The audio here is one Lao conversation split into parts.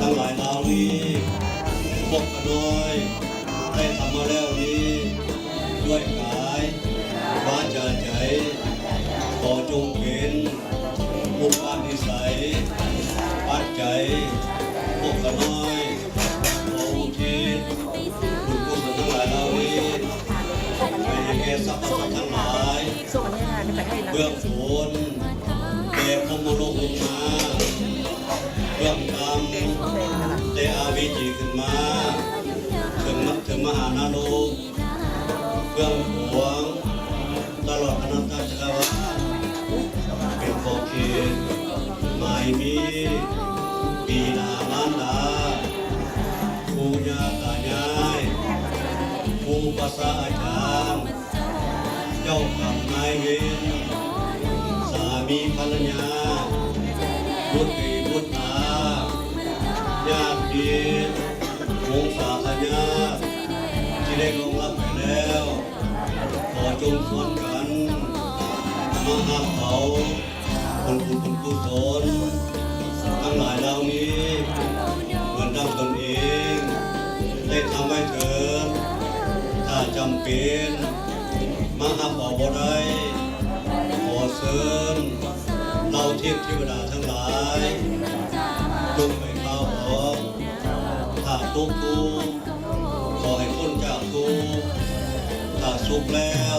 ທັງຫຼາຍເຫຼົ່ານີ້ ພວກຂ້ານ້ອຍໄດ້ທຳມາແລ້ວນີ້ ດ້ວຍກາຍ ວາຈາ ໃຈ ຂໍຈົ່ງເປັນອຸປະນິໄສ ປັດໄຈ ພວກຂ້ານ້ອຍ ຂໍອຸທິດບຸນກຸສົນທັງຫຼາຍເຫຼົ່ານີ້ ໄປໃຫ້ແກ່ສັບພະສັດທັງຫຼາຍ ເບື້ອງບົນ ແຕ່ພົມມະໂລກລົງມາ ເບື້ອງຕ່ຳ ແຕ່ອາເວຈີຂຶ້ນມາ ເຖິງ ເຖິງມະຫານະລົກ ເບື້ອງຂວາງ ຕະຫຼອດອະນັນຕະຈັກກະວານ ເປັນຂອບເຂດ ໝາຍມີ ບິດາມານດາ ປູ່ຍ່າຕາຍາຍ ຄູປະຊາອາຈານ ເຈົ້າກຳນາຍເວນ ສາມີພັນລະຍາ ບຸດຕີບຸດຕາ ຍາດຕິ ວົງສາຄະຍາດ ທີ່ໄດ້ລ່ວງລັບໄປແລ້ວ ຂໍຈົ່ງຊວນກັນ ມາຮັບເອົາ ຜົນບຸນຜົນກຸສົນທັງຫຼາຍເຫຼົ່ານີ້ ເໝືອນດັ່ງຕົນເອງໄດ້ທຳໄວ້ເທີ້ນ. ຖ້າຈຳເປັນມາຮັບເອົາບໍ່ໄດ້ ຂໍເຊີນເຫຼົ່າເທບເທວະດາທັງຫຼາຍ ຈົ່ງໄປຂ່າວບອກ. ຖ້າຕົກທຸກ ຂໍໃຫ້ພົ້ນຈາກທຸກ, ຖ້າສຸກແລ້ວ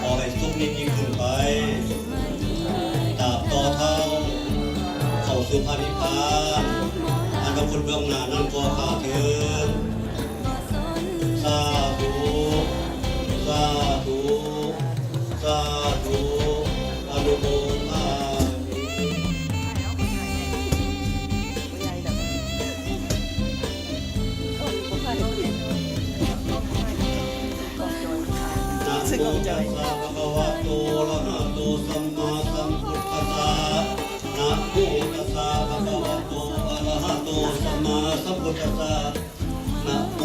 ຂໍໃຫ້ສຸກຍິ່ງໆຂຶ້ນໄປ, ຕາບຕໍ່ເທົ່າເຂົ້າສູ່ພະນິບພານ ອະນາຄົດເບື້ອງໜ້ານັ້ນກໍຂ້າເທີ້ນ. ສາທຸ ສາທຸ ສາທຸ ອະນຸໂມທາມິ. ນະໂມຕັດສະ ພະຄະວະໂຕ ອະລະຫະໂຕ ສຳມາສຳພຸດທັດສະ. ນະໂມຕັດສະ ພະຄະວະໂຕ ອະລະຫະໂຕ ສຳມາສຳພຸດທັດສະ. ນະໂມ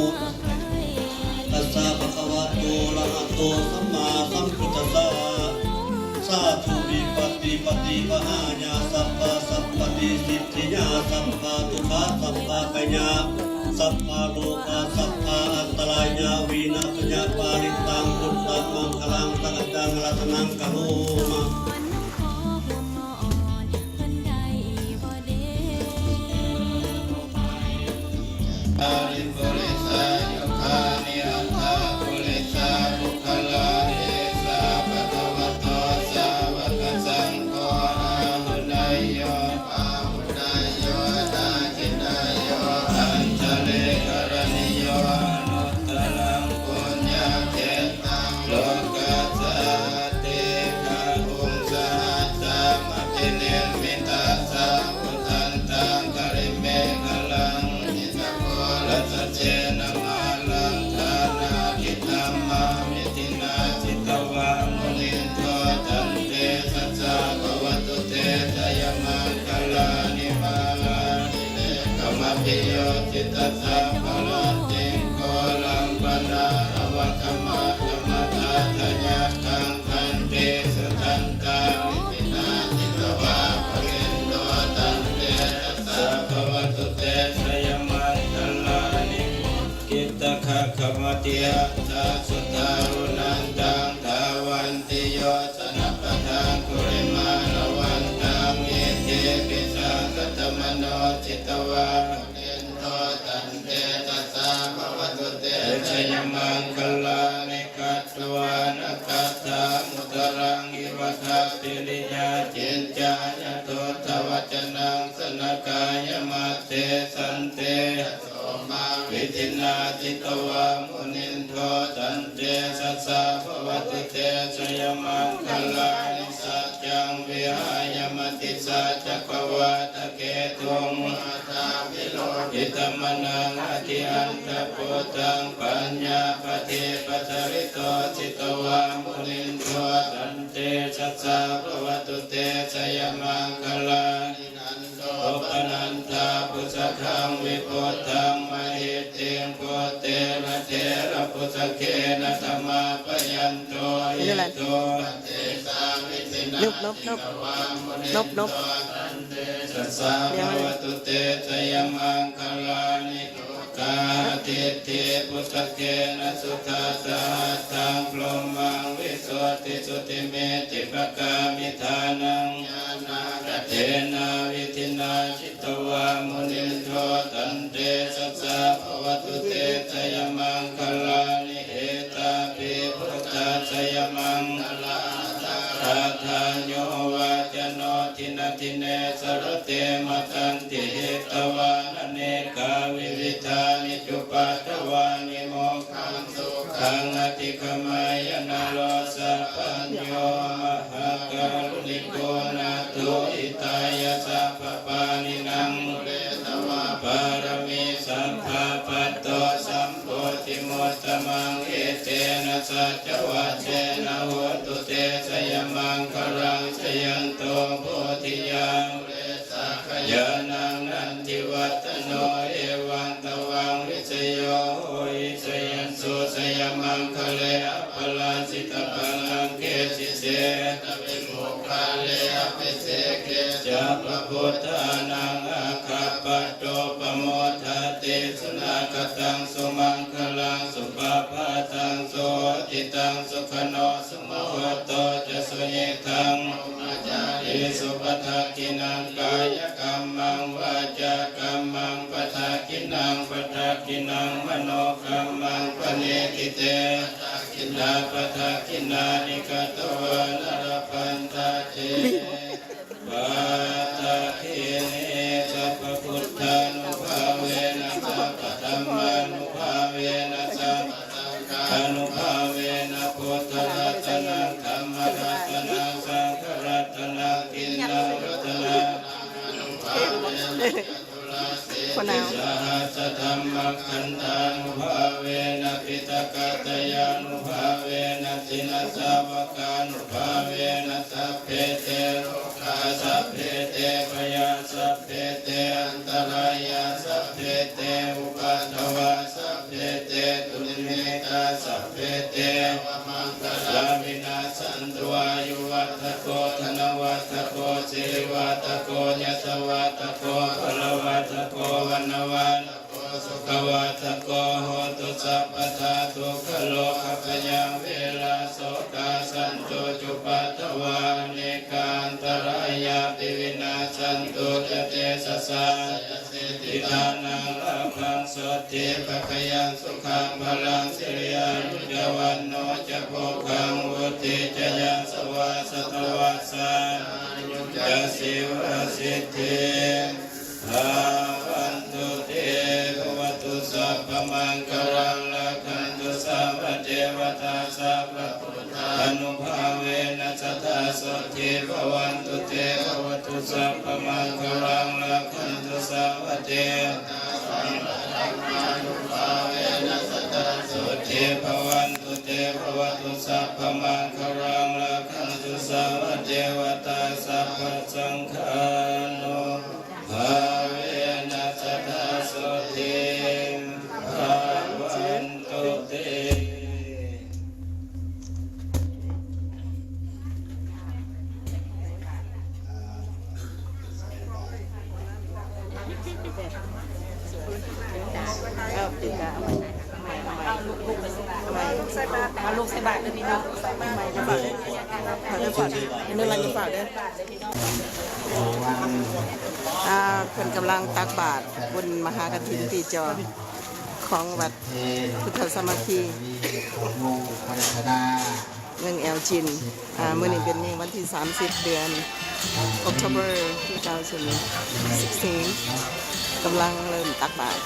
ຕັດສະ ພະຄະວະໂຕ ອະລະຫະໂຕ ສຳມາສຳພຸດທັດສະ. ສາທຸ ວິປັດຕິປະຕິພະຫາຍາ ສັບພະສັບພະຕິສິດ ທິຍາ ສັບພະທຸກຂະ ສັບພະໄພຍາດ ສັບພະໂລກາ ສັບພະອັນຕະລາຍາ ວິນາສະຍະ ປາລິຕັງ ພຸດທັງ ມັງຄະລັງ ສັກກະຈັງ ລັດຕະນັງ ກະໂລມາ. ອາລິ ປຸລິສະຍຸຄານິ ອັດຖະປຸລິສະບຸກຄະລາ ເອສະ ພະຄະວະໂຕ ສາວະກະສັງໂຄ ອາຫຸເນຍໂຍ ປາຫຸເນຍໂຍ ດາກິເນຍໂຍ ອັນຊະລີກະລະນິໂຍ ອະນຸດຕະລັງ ປຸນຍະເຂດ ໂລກັດສາຕິ ກະກຸງສະຫັດສະມະພິນິມມິຕະສາວຸທັນຕັງ ກະລິເມຂະລັງ ຈິຕະໂກລະສະເສນະມາລັງ ທານາທິທຳມາວິທິນາ ຈິດຕະວາມຸນິນໂທ ຕັນເຕຊະສະ ພະວະຕຸເຕ ຊະຍະມັງຄະລານິ ມາລາທິເລກະມະພິໂຍ ຈິດຕະສັບພະລັດຕິງ ໂຄລັມປະນາລະວະທຳມະທຳມະທາທະຍັດທັງ ທັນຕິສຸທັນຕາວິທິນາ ຈິດຕະວາປຸລິນໂທ ຕັນເຕຊະສະ ພະວະຕຸເຕ ຊະຍະມັງຄະລານິ ກິດຕະຄະຄະມະຕິອັດຖະສຸທາວະນັນຕັງ ທາວັນຕິໂຍ ຊະນະປະທາງກຸລິມາລະວັນຕັງ ອິດທິພິສັງຄະຕະມະໂນ ຈິດຕະວາມຸນິນໂທ ຕັນເຕຊະສະ ພະວະຕຸເຕ ຊະຍະມັງຄະລານິ ຄັດຕະວານະຄັດຖາມຸດຕະລັງ ອິວະທັບພິລິຍາ ຈິນຈາຍະ ທຸດທະວັດຈະນັງ ສະນະກາຍະມັດເທ ສັນເຕ ໂສມາວິທິນາ ຈິດຕະວາມຸນິນໂທ ຕັນເຕຊະສະ ພະວະຕຸເຕ ຊະຍະມັງຄະລານິ ສັດຈັງວິຫາຍະ ມະຕິສັດຈັກກະວາຕະເກຕຸງ ມະຫາທາວິໂລພິຕະມະນັງ ອະທິອັນຕະປຸດທັງ ປັນຍາປະທິປັດສະລິໂຕ ຈິດຕະວາມຸນິນໂທ ຕັນເຕຊະສະ ພະວະຕຸເຕ ຊະຍະມັງຄະລານິ ນັນໂດປະນັນທາປຸດສະຄັງ ວິພຸດທັງມະຫິດ ຕິງ ພຸດເຕນະເຖລະປຸດສະເກນະ ທະມາປະຍັນໂຕ ອິໂຕ ປະເຕສາວິທິນ ນົບ ນົບ ນົບ ນົບ ນົບ ເດຊະສາ ພະວັດຕຸເຕ ໄຊຍະມັງຄະລານິ ໂອກາຫະທິດຖິ ພຸດທະເກນະ ສຸທັດສະຫັດທັງ ພົມມັງ ວິສຸດທິ ສຸດທິເມທິປະກາມິທານັງ ຍານາກະເທນາ ວິທິນາ ຈິດຕະວາ ມຸນິນໂທ ຕັນເຕຊະສາ ພະວັດຕຸເຕ ໄຊຍະມັງຄະລານິ ເອຕາປິ ພຸດທະໄຊຍະມັງຄະລາອາທາທາ ທາໂຍ ວາຈະໂນ ທິນະທິເນ ສະລະເຕ ມະຕັນຕິ ຫິຕະວານ ອະເນກາວິວິທານິ ຈຸປັດຖະວານິ ໂມກຂັງ ສຸຂັງ ອະທິກະມະຍະ ນະໂລສະປັນໂຍ ມະຫາກາລຸນິໂກ ນາໂຖ ຫິຕາຍະ ສັບພະປານິນັງ ປາລະມີ ສັບພະ ປັດໂຕ ສຳໂພທິມຸດຕະມັງ ເອເຕນະ ສັດຈະວັດເຊນະ ໂຫຕຸເຕ ໄຊຍະມັງຄະລັງ ຈະຍັນໂຕ ໂພທິຍາ ສາຄະຍານັງ ນັນທິວັດທະໂນ ເອວັງຕະວັງ ວິຊະໂຍ ໂຫຕິ ຊະຍັນໂສ ໄຊຍະມັງຄະເລ ອະປະລາຊິຕະບັນລັງເກ ສິເສ ໂພຄາເລ ອະພິເສເກ ຈັບປະພຸດທານັງ ອາຄາປັດໂຕ ປະໂມທາຕິ ສຸນາຄະຕັງ ສຸມັງຄະລັງ ສຸປະພາຕັງ ສຸໂຫຕິຕັງ ສຸຂະໂນ ສຸມຸຫຸດໂຕ ຈະ ສຸຍິທັງ ພະມະຈາລີ ສຸ ປະທັກກິນນັງ ກາຍະກຳມັງ ວາຈາກຳມັງ ປະທັກກິນນັງ ປະທັກກິນນັງ ມະໂນກຳມັງ ປະນີທິເຕ ປັດຖະກິນນາ ປັດຖະກິນນານິ ກະຕະວານະ ລະພັນຕາເຕ ປັດຖະກິນເນ ສັບພະພຸດທານຸພາເວນະ ສັບພະທຳມານຸພາເວນະ ສັບພະສັງຄານຸພາເວນະ ພຸດທະລັດຕະນັງ ທຳມະລັດຕະນັງ ສັງຄະລັດຕະນັງ ຕິນດັງ ລັດຕະນັງ ອານຸພາເວນະ ຈະຕຸລາ ສະຫັດສະທຳມັກຂັນທານຸພາເວນະ ປິຕະກະຕະຍານຸພາເວນະ ຈິນນະສາວະການຸພາເວນະ ສັບເພເຕໂລກາ ສັບເພເຕພະຍາດ ສັບເພເຕອັນຕະລາຍາ ສັບເພເຕອຸປັດທະວາ ສັບເພເຕ ຕຸນິມິດຕາ ສັບເພເຕ ອະວະມັງຄະລາ ວິນາສັນຕຸ ອາຍຸວັດທະໂກ ທະນະວັດທະໂກ ສິລິວັດທະໂກ ຍະສະວັດທະໂກ ພະລະວັດທະໂກ ວັນນະວັດທະໂກ ສຸຂະວັດທະໂກ ໂຫຕຸ ສັບພະທາ ທຸກຂະໂລກຂະພະຍາ ເວລາໂສກາ ສັນຕຸ ຈຸປັດທະວາ ອະເນກາອັນຕະລາຍາ ປິວິນາສັນຕຸ ຈະເຕຊະສາ ສິດທິທານັງ ລາພັງ ໂສດຖິ ພະຄະຍັງ ສຸຂັງ ພະລັງ ສິລິ ອາຍຸ ຈະ ວັນໂນ ຈະ ໂພຄັງ ວຸດທິ ຈະ ຍາສະວາ ສັດຕະວັດສາ ອາຍຸ ຈະ ຊີວະສິດທິ ພະວັນຕຸ ເຕ ພະວະຕຸ ສັບພະມັງຄະລັງ ລະຄັນຕຸ ສັບພະເທວະຕາ ສັບພະ ທານຸພາເວນະ ສະທາ ໂສດຖິ ພະວັນຕຸ ເຕ ພະວະຕຸ ສັບພະມັງຄະລັງ ລະຄັນຕຸ ສັບພະເທວະຕາ ສັບພະທຳມານຸພາເວນະ ສະທາ ໂສດຖິ ພະວັນຕຸ ເຕ ພະວະຕຸ ສັບພະມັງຄະລັງ ລະຄັນຕຸ ສັບພະເທວະຕາ ສັບພະສັງຄານຸພາເວນະ ສະທາ ໂສດຖິ ພະວັນຕຸ ເຕ. ເອົາລູກໃສ່ບາດເດີພີ່ນ້ອງ ເອົາລູກໃສ່ບາດເດີ. ອ່າ ເພິ່ນກຳລັງຕັກບາດບຸນມະຫາກະຖິນປີຈໍ ຂອງວັດພຸດທະສາມັກຄີ ເມືອງແອວຈິນ. ອ່າ ມື້ນີ້ເປັນມື້ວັນທີສາມສິບ ເດືອນ October two thousand sixteen ກຳລັງເລີ່ມຕັກບາດ.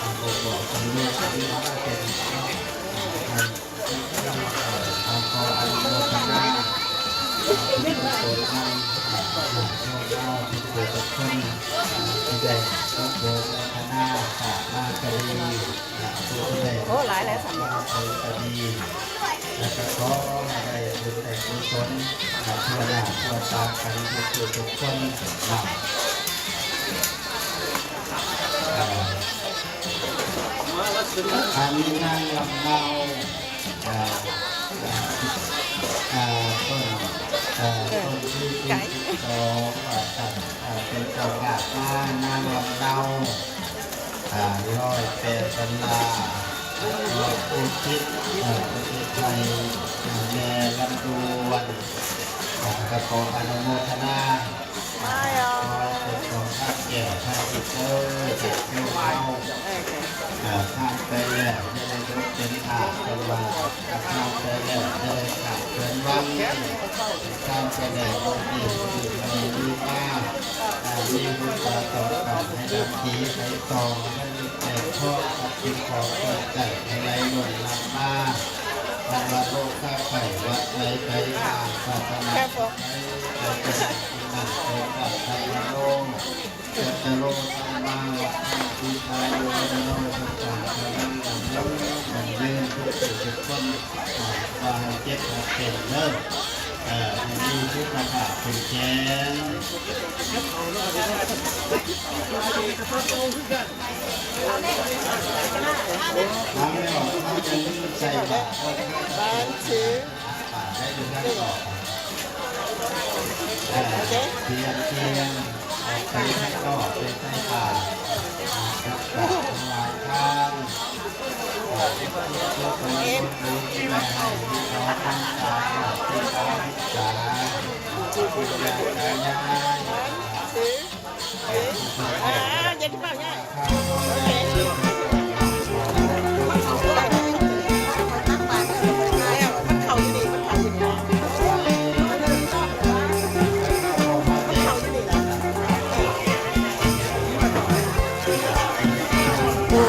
ໂອ້ ຫຼາຍແລ້ວຊັ້ນ ແລ້ວກໍຂໍໃຫ້ໄດ້ບຸນໄດ້ກຸສົນ ທົ່ວໜ້າທົ່ວຕາກັນທຸກໆຄົນເນາະ. ອ່າ ອັນນີ້ນາງລຳເນົາ ອ່າ ອ່າ ເພິ່ນ ເອີ ຄົນທີສິບສອງ ວ່າຊັ້ນ ເປັນເຈົ້າພາບມາ ນາງລຳເນົາ ຮ້ອຍແປດພັນລາ ອຸທິດ ອຸທິດໃຫ້ແມ່ລຳດວນ ກໍຂໍອະນຸໂມທະນາ ມາແລ້ວ ຂໍເປັນຂອງທານແກ່ທານອີກເດີ ຈາກໂຍມເຮົາ ເອີ ເອີ ທ່ານໄປແລ້ວ ຢ່າໄດ້ຕົກເປັນທາດ ເພິ່ນວ່າ ທ່ານໄປແລ້ວ ຢ່າໄດ້ຂາດເຂີນຫວັງ ທ່ານໄປແລ້ວ ບໍ່ມີຜູ້ໃດມີມາ ມີບຸນບາປະກອບໃຫ້ດຳດີໄປຕໍ່ ເງິນແຕ່ທອງ ສິ່ງຂອງເກີດໄດ້ໃຫ້ໄຫຼລົ້ນຫຼານມາ ອັນວ່າໂລກຄ້າໄຂວັດໄວໄປມາ ປາດຖະໜາ ໄປເປັນທີ່ນັ່ງ ເປັນພະໄຕມະໂນ ຈັດຕະໂລທຳມາ ວັດທຳ ທີພາຍຸ ວັນໂນ ສຸຂັງ ພະລັງ ໝັ້ນຍືນ ໝັ້ນຍືນ ທຸກຜູ້ທຸກຄົນ ຂໍໃຫ້ເຈັບໃຫ້ເປັນເດີ ໃຫ້ມີສຸຂະພາບເຂັ້ມແຂງ. ທາງແລ້ວ ເຮົາຈະລືມໃສ່ບາດ ບາດ ບາດໄດ້ຢູ່ທາງນອກ ເອີ ຕຽມ ຕຽມ ອອກໄປຂ້າງນອກ ໄປໃສ່ບາດ ອາ ກັບກາບຖວາຍທານ ເອີ ເຮັດເພື່ອຄວາມບຸນກຸສົນ ເຮັດໃຫ້ພີ່ນ້ອງທັງສາມ ທີ່ເຮົາຮັກສາ ປູ່ຍ່າຕາຍາຍ ເອີ ຢ່າໄດ້ເວົ້າຍາຍ ໂອເຄ ແລ້ວ ມັນເຂົ້າຢູ່ນີ້ ມັນເຂົ້າຢູ່ນີ້ ມັນເຂົ້າຢູ່ນີ້ລະ ໂອ້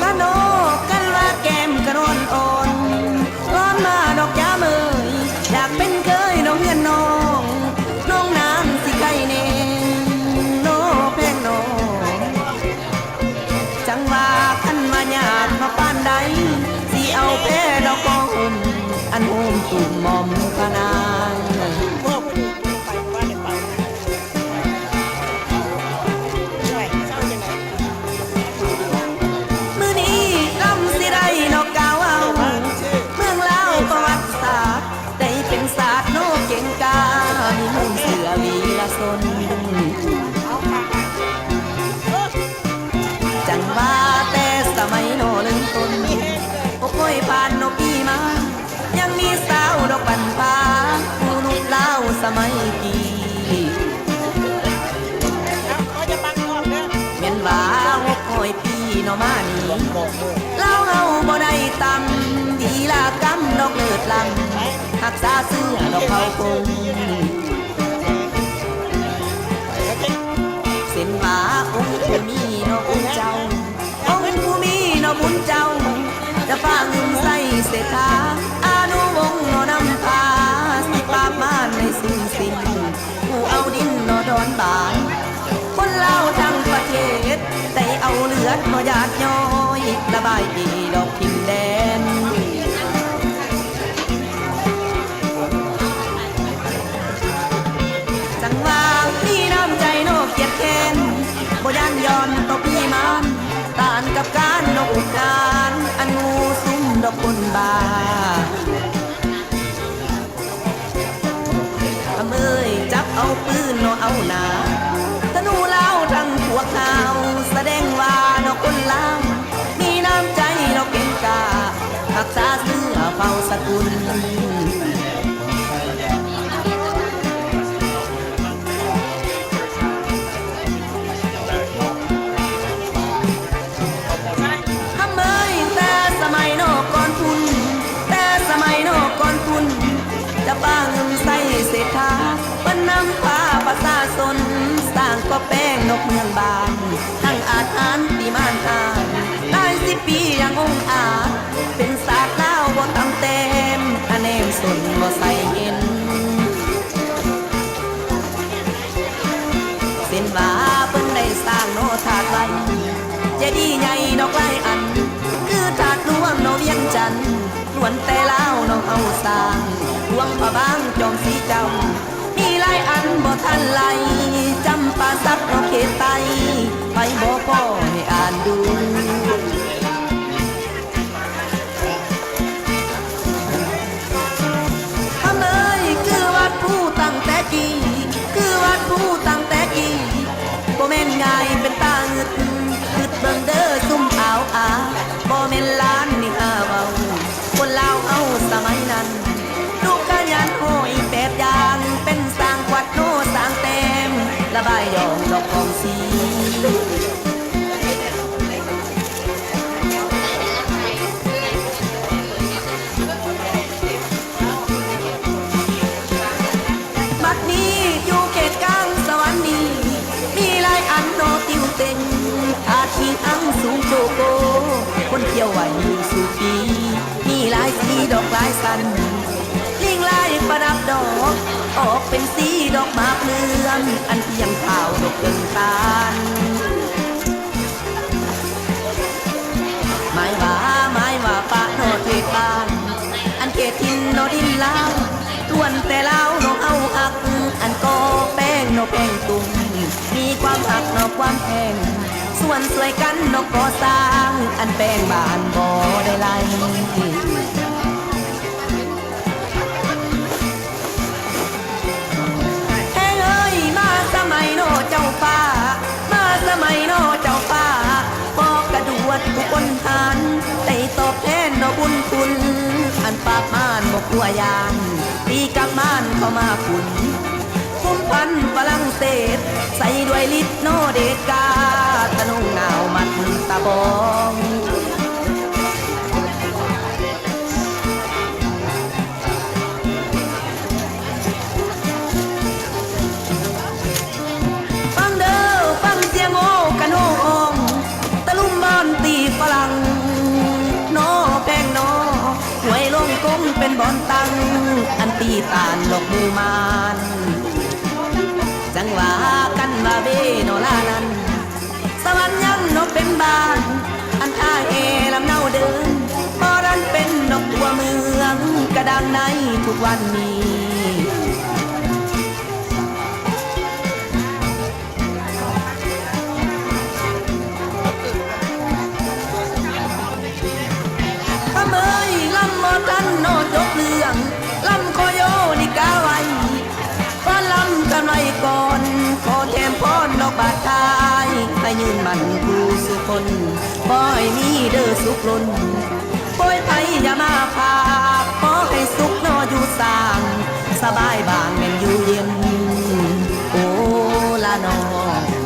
ລະນໍ ກັນວ່າແກ້ມກະນວນອ່ອນ ຮ້ອນມາດອກຢາມເອີຍ ຢາກເປັນເຄີຍນ້ອງເຮືອນນ້ອງ ນ້ອງນາງຊິໄຄແນ່ ໂນແພງນ້ອງ ຈັ່ງວ່າຄັນວ່າຍາດມາປານໃດ ຊິເອົາແພດອກກໍຫຸ້ມ ອັນຫຸ້ມຕຸ້ມໝອມພະນາງ. ມື້ນີ້ລຳຊິໄດ້ນອກກ່າວເວົ້າ ເມືອງລາວປະຫວັດສາດ ໄດ້ເປັນຊາດໂນເກັ່ງກ້າ ມີມູນເຊື້ອວີລະຊົນ ຈັ່ງວ່າແຕ່ສະໄໝໂນເລີ່ມຕົ້ນ ໂອໂກຍຜ່ານໂນປີມາ ຍັງມີສາວດອກບັນພາ ມະນຸດລາວສະໄໝກີ້ ແມ່ນວ່າຫົກຮ້ອຍປີເນາະມານີ້ ລາວເຮົາບໍ່ໄດ້ຕ່ຳ ວິລະກຳດອກເລີດລ້ຳ ຮັກສາເຊື້ອດອກເຜົ່າກົງ ເຊັ່ນວ່າອົງພູມີເນາະຄຸນເຈົ້າ ອົງພູມີເນາະບຸນເຈົ້າ ຈະພາງຶມໄຊເສດຖາ ອານຸວົງເນາະນຳພາ ສິປາບມານໃນສູນສິ້ນ ຜູ້ເອົາດິນເນາະດອນບານ ຄົນລາວທັງປະເທດ ໄດ້ເອົາເລືອດເນາະຢາດຍ້ອຍ ລະບາຍເອດອກຖິ່ນແດນ. ຈັ່ງວ່າມີນ້ຳໃຈເນາະກຽດແຄ້ນ ບໍ່ຢ້ານຍ້ອນຕໍ່ພີມານ ຕ້ານກັບການເນາະອຸດອານ ອັນງູສຸມດອກຄົນບ້າ. ຄຳເອີຍ ຈັບເອົາປືນເນາະເອົາໜ້າ ທະນູລາວທັງພວກເຮົາ ສະແດງວ່າເນາະຄົນລາວ ມີນ້ຳໃຈເນາະເກັ່ງກ້າ ຮັກສາເຊື້ອເຜົ່າສະກຸນ. ຄຳເອີຍ ແຕ່ສະໄໝເນາະກ່ອນພຸ້ນ ແຕ່ສະໄໝເນາະກ່ອນພຸ້ນ ຈະປາງເງິນໃສ່ເສດຖາ ເພິ່ນນຳພາປະຊາຊົນ ສ້າງກໍແປ້ງນອກເມືອງບ້ານ ທັງອາດຫານຕິມານອານ ຫຼາຍສິບປີຢ່າງອົງອາດ ເປັນຊາດລາວບໍ່ຕຳແຕ້ມ ອະແນມຊົນບໍ່ໃສ່ເຫັນ. ເຊັ່ນວ່າເພິ່ນໄດ້ສ້າງເນາະທາດວັນ ເຈດີໃຫຍ່ດອກຫຼາຍອັນ ຄືທາດຫຼວງເນາະວຽງຈັນ ລ້ວນແຕ່ລາວເນາະເຮົາສ້າງ ຫຼວງພະບາງຈອມສີຈຳ ມີຫຼາຍອັນບໍ່ທັນໄລ່ ຈຳປາສັກເນາະເຂດໃຕ້ ໃຜບໍ່ພໍໃຫ້ອ່ານດູ. ຄຳເອີຍ ດອກຫຼາຍສັນ ລິງລາຍປະດັບດອກ ອອກເປັນສີດອກໝາກເຫຼືອງ ອັນພຽງຂາວດອກເລິງຕານ. ໝາຍວ່າ ໝາຍວ່າປະເນາະເຂດບ້ານ ອັນເຂດຖິ່ນເນາະດິນລາວ ລ້ວນແຕ່ລາວເນາະເຮົາຮັກ ອັນກໍແປງເນາະແປງຕຸ່ມ ມີຄວາມຮັກເນາະຄວາມແພງ ຊວນຊ່ວຍກັນເນາະກໍ່ສ້າງ ອັນແປງບ້ານບໍ່ໄດ້ໄລ່. ແພງເອີຍ ມາສະໄໝເນາະເຈົ້າຟ້າ ມາສະໄໝເນາະເຈົ້າຟ້າ ຂໍກະດວດຜູ້ຄົນຫານ ໄດ້ຕອບແທນເນາະບຸນຄຸນ ອັນປາບມານບໍ່ກົວຢ້ານ ຕີກັບມານເຂົ້າມາຂຸນ ກຸມພັນຝຣັ່ງເສດ ໃສ່ດ້ວຍລິດເນາະເດດກາ ທະນົງໜາວມັດຕະບອງ. ຟັງເດີ ຟັງສຽງໂອກະໂນຮ້ອງ ຕະລຸມບ່ອນຕີຝຣັ່ງ ເນາະແພງເນາະ ຫ້ວຍລົງກົງເປັນບ່ອນຕັ້ງ ອັນຕີຕ້ານລອກໝູ່ມານ ຈັ່ງວ່າກັນວ່າເວເນາະລານັ້ນ ສະຫວັນຍັງເນາະເປັນບ້ານ ອັນທ່າແຮ່ລຳເນົາເດີມ ບໍ່ທັນເປັນດອກຕົວເມືອງ ກະດັງໃນທຸກວັນນີ້. ຄຳເອີຍ ລຳບໍ່ທັນເນາະຈົບເລື່ອງ ລຳຂໍໂຍນິກາໄວ້ ກ່ອນລຳກັນໄວ້ກ່ອນ ຂໍແຖມພອນດອກບາດທ້າຍ ໃຫ້ຍືນໝັ້ນຄູ່ສູ່ຄົນ ຂໍໃຫ້ມີເດີສຸກລົ້ນ ໂພຍໄພຢ່າມາພາກ ຂໍໃຫ້ສຸກເນາະຢູ່ສ້າງ ສະບາຍບ້ານແມ່ນຢູ່ເຢັນ ໂອລະເນາະ.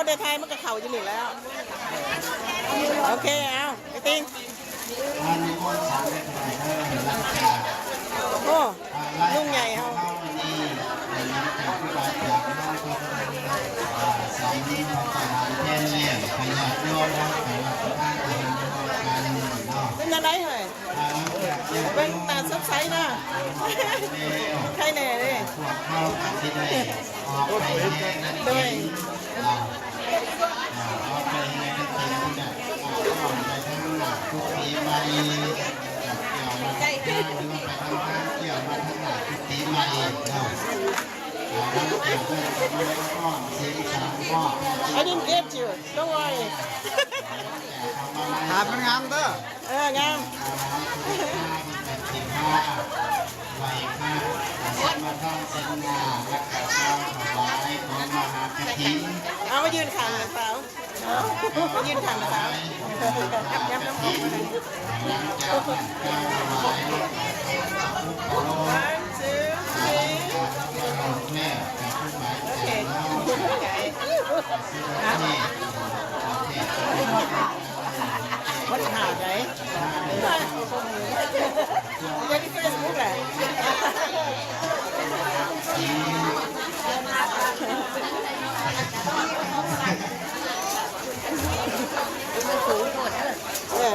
ແຕ່ໄທມັນກໍເຂົ້າຢູ່ນີ້ແລ້ວ. ໂອເຄ ເອົາ ໄປຕິງ. ໂອ້ ລຸງໃຫຍ່ເຮົາ ເປັນຈັ່ງໃດເຮີ້ຍ? ເບິ່ງໜ້າສົດໃສເນາະ ໃຄແນ່ເດ້. ໂດຍ I didn't get you. Don't worry. ຫາເພິ່ນງາມເດີ. ເອີ ງາມ. ເອົາ ມາຢືນຂ້າງສາວ ມາຢືນຂ້າງສາວ. One, two, three. ໂອເຄ ໂອເຄ. ບໍ່ໄດ້ຫາໄດ ຢູ່ໃນເຟສບຸກແຫຼະ. ເອີ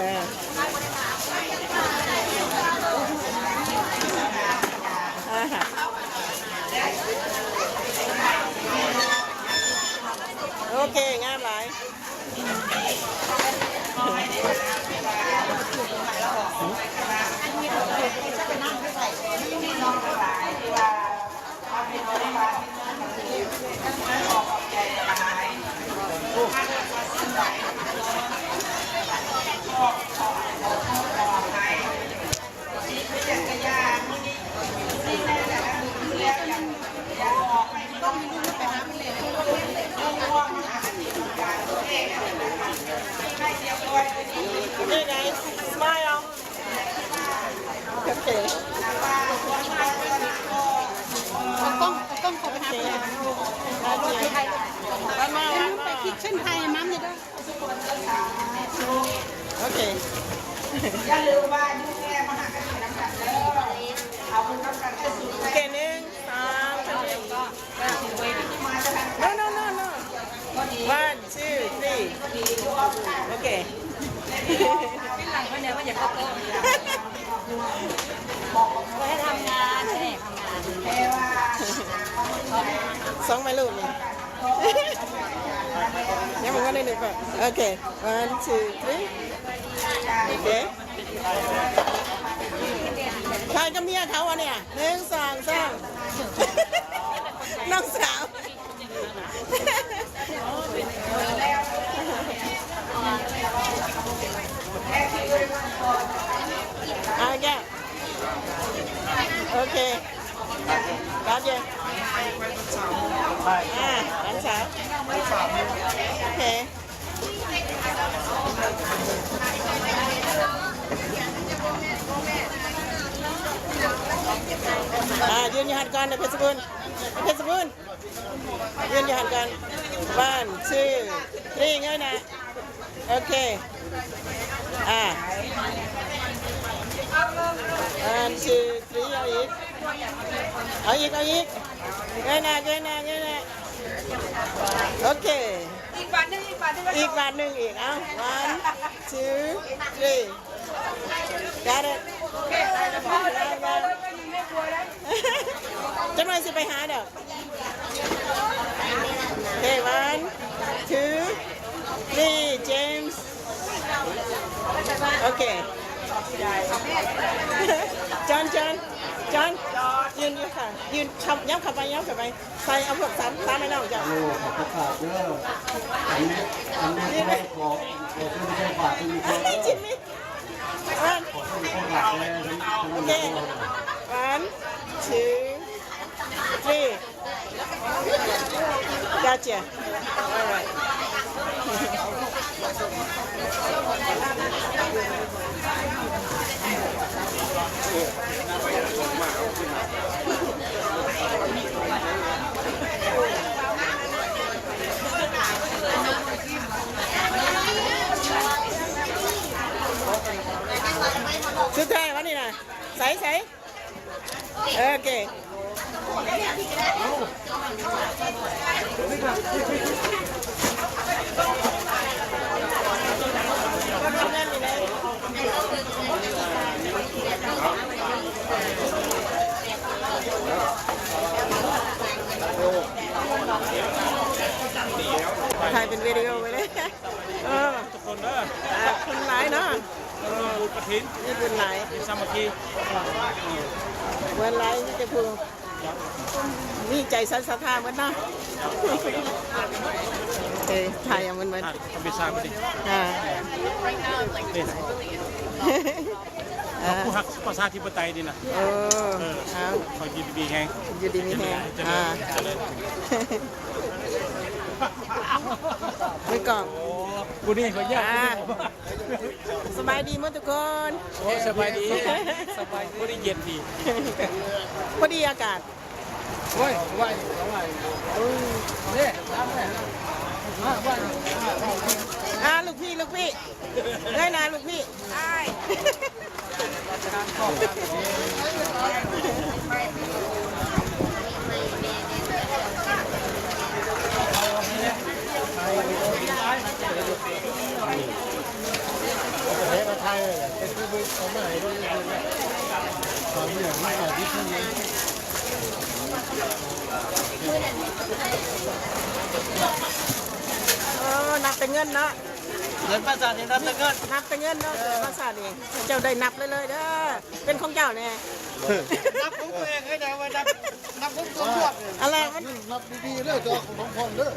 ອ່າຮະ ໂອເຄ ງາມຫຼາຍ. ເອົາກ້ອງ ເອົາກ້ອງເຂົ້າໄປຫາເພິ່ນ. ໄປຄລິກເສັ້ນໄທໃຫ້ມັມແດ່ເດີ. ໂອເຄ ຢ່າລືມວ່າຢູ່ແກ່ມະຫາກະຖິນນຳກັນເດີ. ເອົາບຸນນຳກັນເດີ. ໂອເຄ ໜຶ່ງ ສອງ ສາມ. No, no, no, no. One, two, three. ໂອເຄ. ສອງໄມ້ລູກນີ້ ຍັງບໍ່ທັນໄດ້ໜຶ່ງ. ໂອເຄ one, two, three. ໂອເຄ ຖ່າຍກັບເມຍເຂົາອັນນີ້. ໜຶ່ງ ສອງ ສາມ. ນ້ອງສາວ. ເອົາແກ້ວ. ໂອເຄ ກັບເຢ ອ່າ ອັນສາມ. ໂອເຄ ອ່າ ຢືນຢູ່ຫັ້ນກ່ອນເດີ ເພັດສະບູນ ເພັດສະບູນ. ຢືນຢູ່ຫັ້ນກ່ອນ. One, two, three. ເງີຍໜ້າ. ໂອເຄ ອ່າ one, two, three. ເອົາອີກ ເອົາອີກ ເອົາອີກ. ເງີຍໜ້າ ເງີຍໜ້າ ເງີຍໜ້າ. ໂອເຄ ອີກບາດໜຶ່ງ ອີກບາດໜຶ່ງ ອີກບາດໜຶ່ງອີກ. ເອົາ one, two, three. Got it. ຈັກໜ່ອຍຊິໄປຫາດອກ. ໂອເຄ one, two, three. James. ໂອເຄ John, John, John. ຢືນຢູ່ຂ້າງ ຢືນເຂົ້າ ຫຍັບເຂົ້າໄປ ຫຍັບເຂົ້າໄປ. ໃສ່ເອົາພວກສາມ ສາມໃຫ້ນ້ອງເຈົ້າ. ໂອ້ ຂອບພະຄຸນເດີ. ອັນນີ້ ອັນນີ້ຂໍ ຂໍເຊີນໃສ່ບາດເພິ່ນກ່ອນເດີ. ຈິມມີ່ ເອີ ໂອເຄ one, two, three. Gotcha. All right. ເ ໃສ່ ໃສ່ ເອີ ໂອເຄ ຖ່າຍເປັນວິດີໂອໄວ້ເລີຍ ເອີ ທຸກຄົນເດີ ອ່າ ຄົນຫຼາຍເນາະ ເອີ ບຸນກະຖິນ ມີບຸນຫຼາຍ ມີສາມັກຄີ ເອີ ເບິດຫຼາຍ ມີແຕ່ຜູ້ມີໃຈສັດສະທາເບິດເນາະ ເອີ ຖ່າຍເອົາເບິດ ເອີ ທຳເປັນຊາກເບິດນີ້ ອ່າ ເອີ ເອີ ຜູ້ຮັກປະຊາທິປະໄຕນີ້ນະ ເອີ ເອີ ເອົາ ຂໍຢູ່ດີມີແຮງ ຢູ່ດີມີແຮງ ຈະເລີນ ອ່າ ຈະເລີນ ເບິ່ງກ້ອງ ຜູ້ນີ້ກໍຍາກ ອ່າ ສະບາຍດີໝົດທຸກຄົນ ໂອ້ ສະບາຍດີ ສະບາຍດີ ພໍດີເຢັນດີ ພໍດີອາກາດ ໂອ້ຍ ໄຫວ ໄຫວ ເອີ ເດ້ ມາ ໄຫວ ອ່າ ລູກພີ່ ລູກພີ່ ເງີຍໜ້າລູກພີ່ ອ້າຍ ເອີ ນັບແຕ່ເງິນເນາະ ເກີດມາຊາດນີ້ນັບແຕ່ເງິນ ນັບແຕ່ເງິນເນາະ ເອີ ເກີດມາຊາດນີ້ ເຈົ້າໄດ້ນັບເລີຍໆເດີ ເປັນຂອງເຈົ້າແນ່ ນັບຂອງຕົວເອງໃຫ້ໄດ້ວ່ານັບ ນັບຂອງຕົວພວກ ອັນລະມັນ ນັບດີໆເດີ ເຈົ້າຂອງຂອງເດີ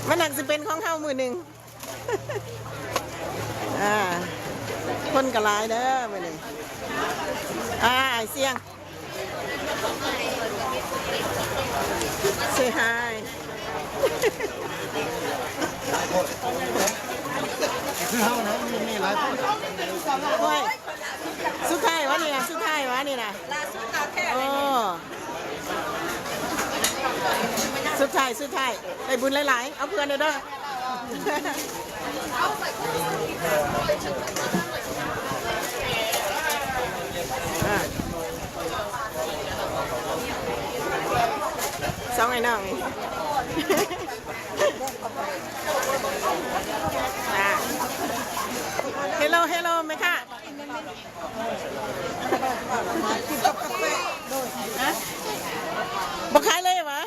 ມັນໜັກຊິເປັນຂອງເຮົາມື້ໜຶ່ງ ອ່າ ຄົນກໍຫຼາຍເດີມື້ນີ້ ອ່າ ອ້າຍຊຽງ Say hi ຄືເຮົານະ ມີ ມີຫຼາຍຄົນ ໂອ້ຍ ສຸດທ້າຍວະນີ້ນະ ສຸດທ້າຍວະນີ້ນະ ໂອ້ ສຸດທ້າຍ ສຸດທ້າຍ ໄດ້ບຸນຫຼາຍໆ ເອົາເພື່ອນແດ່ເດີ. ອ່າ ສອງໄອ້ນ້ອງນີ້ ອ່າ ເຮໂລ ເຮໂລ ແມ່ຄ້າ ຮະ ບໍ່ຂາຍເລ່ຫວາ?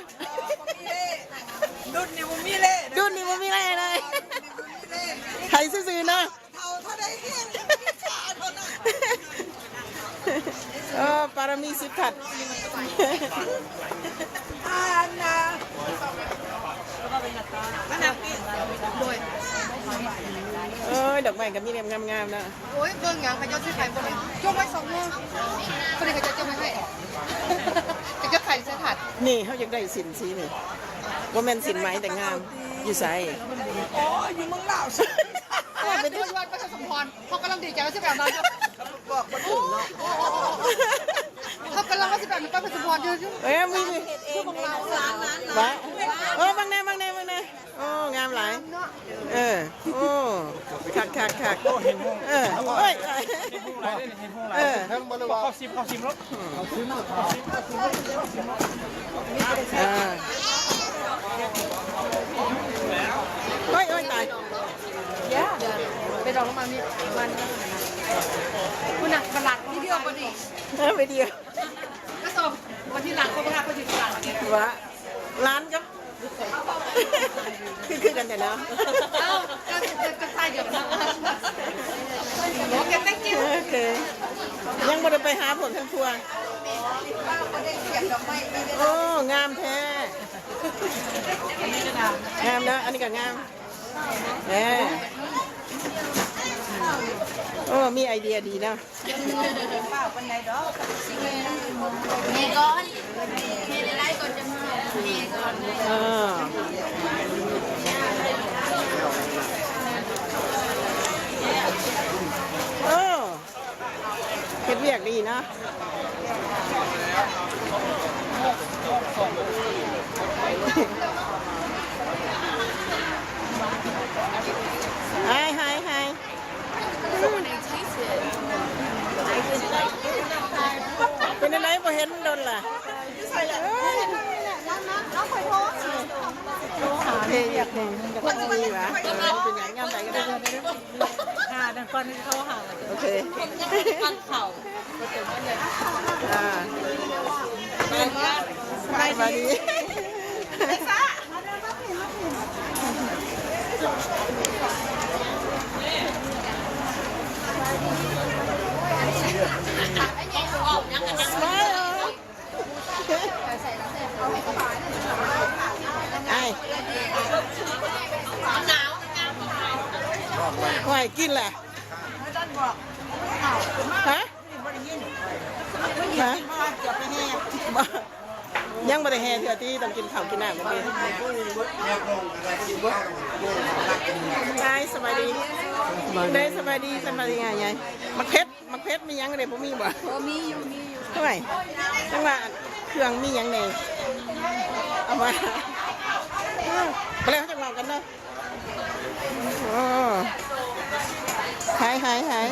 ດຸນນີ້ບໍ່ມີເລ່ ດຸນນີ້ບໍ່ມີເລ່ເລີຍ ໄຖຊື່ໆເນາະ ເຖົ້າເທົ່າໃດແຮງ ເອີ ປາລະມີສິບທັດ ອັນນະ ມານັ່ງນີ້ ໂດຍ ເອີຍ ດອກໄມ້ກໍມີແນວງາມໆເນາະ. ໂອ້ຍ ເບິ່ງຫຍັງ ເຂົາເຈົ້າຊິຂາຍບໍ່ໄດ້ ຈົ່ກໄວ້ສອງໂມງ ບໍ່ໄດ້ ເຂົາເຈົ້າຈົ່ກໄວ້ໃຫ້ ເຂົາເຈົ້າຂາຍໃສ່ຖາດ. ນີ້ ເຮົາຢາກໄດ້ສິ້ນສີນີ້ ບໍ່ແມ່ນສິ້ນໄໝ ແຕ່ງາມ ຢູ່ໃສ? ໂອ້ຍ ຢູ່ເມືອງລາວ ເອີ ໄປ ໄປວັດປະຊາສົມພອນ ເຮົາກຳລັງດີໃຈວ່າຊິໄປອາບນ້ຳຢູ່ ບອກບໍ່ຖືກເນາະ ເຮົາກຳລັງວ່າຊິໄປວັດປະຊາສົມພອນຢູ່ ເອີ ມີ ຢູ່ເມືອງລາວ ວ່າ ເອີ ເບິ່ງແດ່ ເບິ່ງແດ່ ເບິ່ງແດ່. ໂອ້ ງາມຫຼາຍ ເນາະ ເອີ ໂອ້ ຄັກໆໆ ໂອ້ ເຫັນໂຮງ ເອີ ໂອ້ຍ ເຫັນໂຮງຫຼາຍເດ້ ເຫັນໂຮງຫຼາຍ ເອີ ເຖິງບໍ່ໄດ້ວ່າ ເກົ້າສິບ ເກົ້າສິບໂລ ເກົ້າສິບ ເກົ້າສິບ ເອີ ໂອ້ຍ ໂອ້ຍ ຕາຍ ເປັນດອກມາມີ ມັນ ຄຸນນະ ບັນລັດ ວິດີໂອບໍ່ດີ ເອີ ວິດີໂອ ກະສົ່ງ ວັນທີຫຼັງ ຄົນບໍ່ຮັກ ຄົນຊິຫຼັງ ວ່າ ຫຼານກັບ ຄື ຄືກັນແທ້ເນາະ ເອົ້າ ກໍ ກໍ ກໍຊາຍດຽວກັນເນາະ ໂອເຄ thank you ໂອເຄ ຍັງບໍ່ໄດ້ໄປຫາພວກເຮືອນຄົວ ໂອ້ ງາມແທ້ ງາມເນາະ ອັນນີ້ກໍງາມ ເອີ ໂອ້ ມີໄອເດຍດີເນາະ ເອີ ເອີ ເຮັດວຽກດີເນາະ Hi, hi, hi. So when I taste it, I just like ດີຫວາ? ເອີ ບໍ່ເປັນຫຍັງ ຍາມໃດກໍໄດ້. ອ່າ ດັ່ງກ່ອນເຂົາຫາ ໂອເຄ ຟັງເຂົາ ອ່າ ສະບາຍດີ ສະບາຍດີ. ອ້າຍ ຂ້ອຍກິນແຫຼະ ຮະ? ຮະ? ບໍ່ ຍັງບໍ່ໄດ້ແຫ່ເທື່ອຕິ ຕ້ອງກິນເຂົ້າກິນນ້ຳກ່ອນຕິ. ອ້າຍ ສະບາຍດີ ສະບາຍດີ ສະບາຍດີ ສະບາຍດີ ອ້າຍ ໝາກເຜັດ ໝາກເຜັດມີຫຍັງແດ່ ບໍ່ມີບໍ່? ບໍ່ ມີຢູ່ ມີຢູ່. ໂອ້ຍ ຈັ່ງວ່າເຄື່ອງມີຫຍັງແດ່ ເອົາມາ ບໍ່ແລ້ວເຮົາຈັ່ງເວົ້າກັນເນາະ. ໂອ້ ຫາຍ ຫາຍ ຫາຍ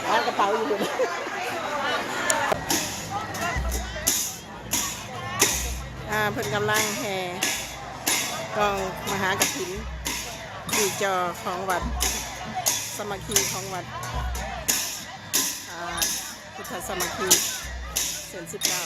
ເອົາກະເປົາຢູ່ພຸ້ນ. ອ່າ ເພິ່ນກຳລັງແຫ່ກອງມະຫາກະຖິນ ທີ່ຈໍຂອງວັດສາມັກຄີ ຂອງວັດ ອ່າ ພຸດທະສາມັກຄີ ເຊນສິບເກົ້າ.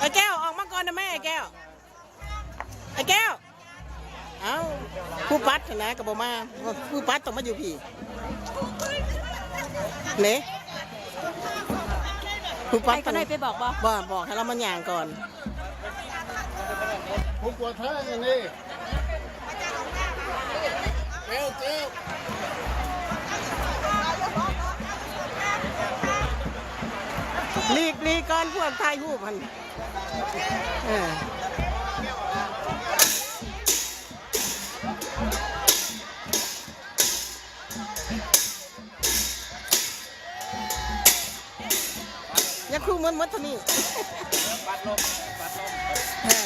ອ້າຍແກ້ວ ອອກມາກ່ອນນະແມ່ ອ້າຍແກ້ວ ອ້າຍແກ້ວ. ເອົ້າ ຜູ້ປັດຫັ້ນນະກໍບໍ່ມາ ຜູ້ປັດຕ້ອງມາຢູ່ພີ້ເດ້ ຜູ້ປັດ ໃຫ້ຂະນ້ອຍໄປບອກບໍ່? ບໍ່ ບອກໃຫ້ລາວມາຍ່າງກ່ອນ ຜູ້ກວດທາງອັນນີ້ ແກ້ວ ແກ້ວ ຫຼີກ ຫຼີກກ່ອນ ພວກຖ່າຍຮູບຫັ້ນ. ເອີ. ຢ່າຄູ່ໝົດ ໝົດເທົ່ານີ້ ບັດລົງ ບັດລົງ ເອີ.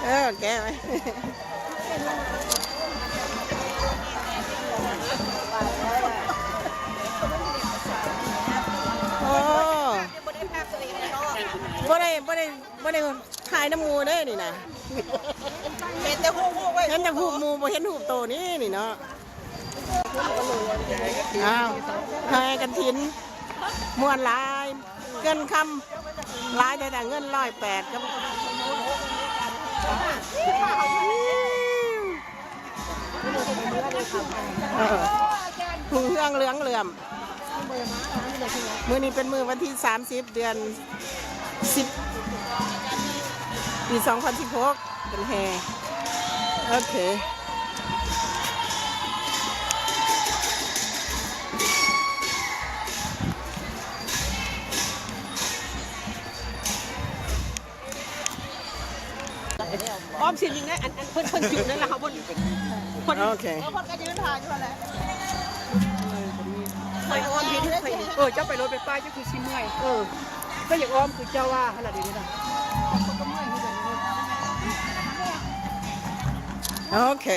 ເອີ ແກ້ວ ໂອ້ ບໍ່ໄດ້ ບໍ່ໄດ້ ບໍ່ໄດ້ຖ່າຍນຳໝູ່ເດ້ນີ້ນະ ເຫັນແຕ່ຮູບ ເຫັນແຕ່ຮູບໝູ່ ບໍ່ເຫັນຮູບໂຕນີ້ ນີ້ເນາະ. ອ້າວ ແຫ່ກະຖິນ ມ່ວນຫຼາຍ ເງິນຄຳຫຼາຍ ແຕ່ເງິນຮ້ອຍແປດກັບ ເອີ ຮຸ່ງເຮືອງເຫຼືອງເຫຼື້ອມ. ມື້ນີ້ເປັນມື້ວັນທີສາມສິບ ເດືອນສິບ ປີສອງພັນສິບຫົກ ເປັນແຫ່. ໂອເຄ. ອ້ອມຊິນຍັງໄດ້ ອັນ ອັນເພິ່ນ ເພິ່ນຢູ່ນັ້ນລະ ເຮົາບໍ່ ເພິ່ນ ໂອເຄ ເອີ ເພິ່ນກໍຢືນຖ້າຢູ່ຫັ້ນແຫຼະ. ຂ້ອຍອ້ອມເຮັດ ຂ້ອຍ ເອີ ເຈົ້າໄປລົດໄປປ້າຍ ເຈົ້າຄືຊິເມື່ອຍ. ເອີ ກໍຢາກອ້ອມຄືເຈົ້າວ່າຫັ້ນລະ ເດ ນີ້ນະ. ໂອເຄ.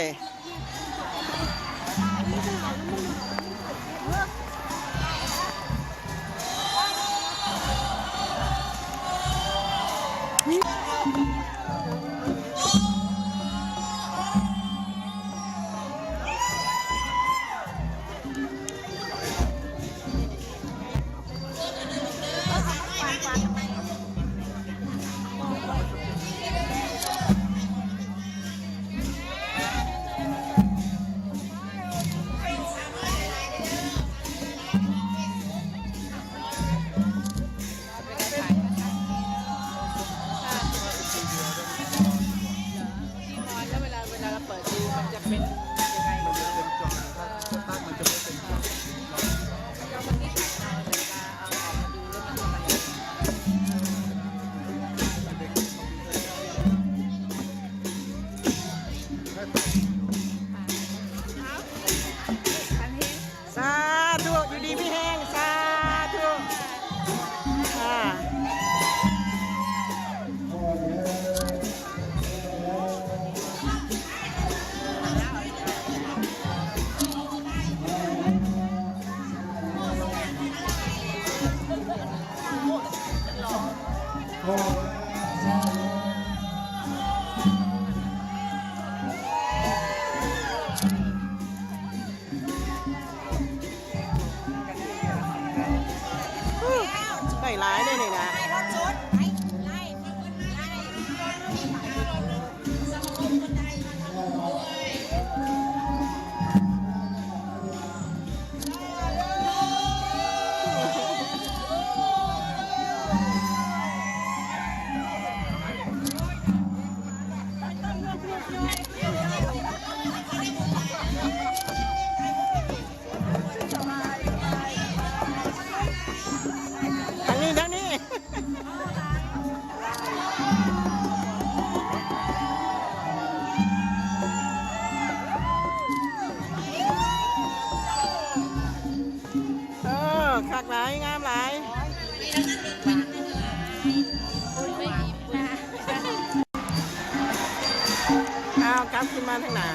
ສາທຸ ຢູ່ດີມີແຮງ ສາທຸ. ໄດ້ຫຼາຍເດ້ນີ້ນະ. ທາງນີ້ ທາງນີ້. ເອີ ຄັກຫຼາຍ ງາມຫຼາຍ. ອ້າວ ກັບຄືນມາທາງໜ້າ.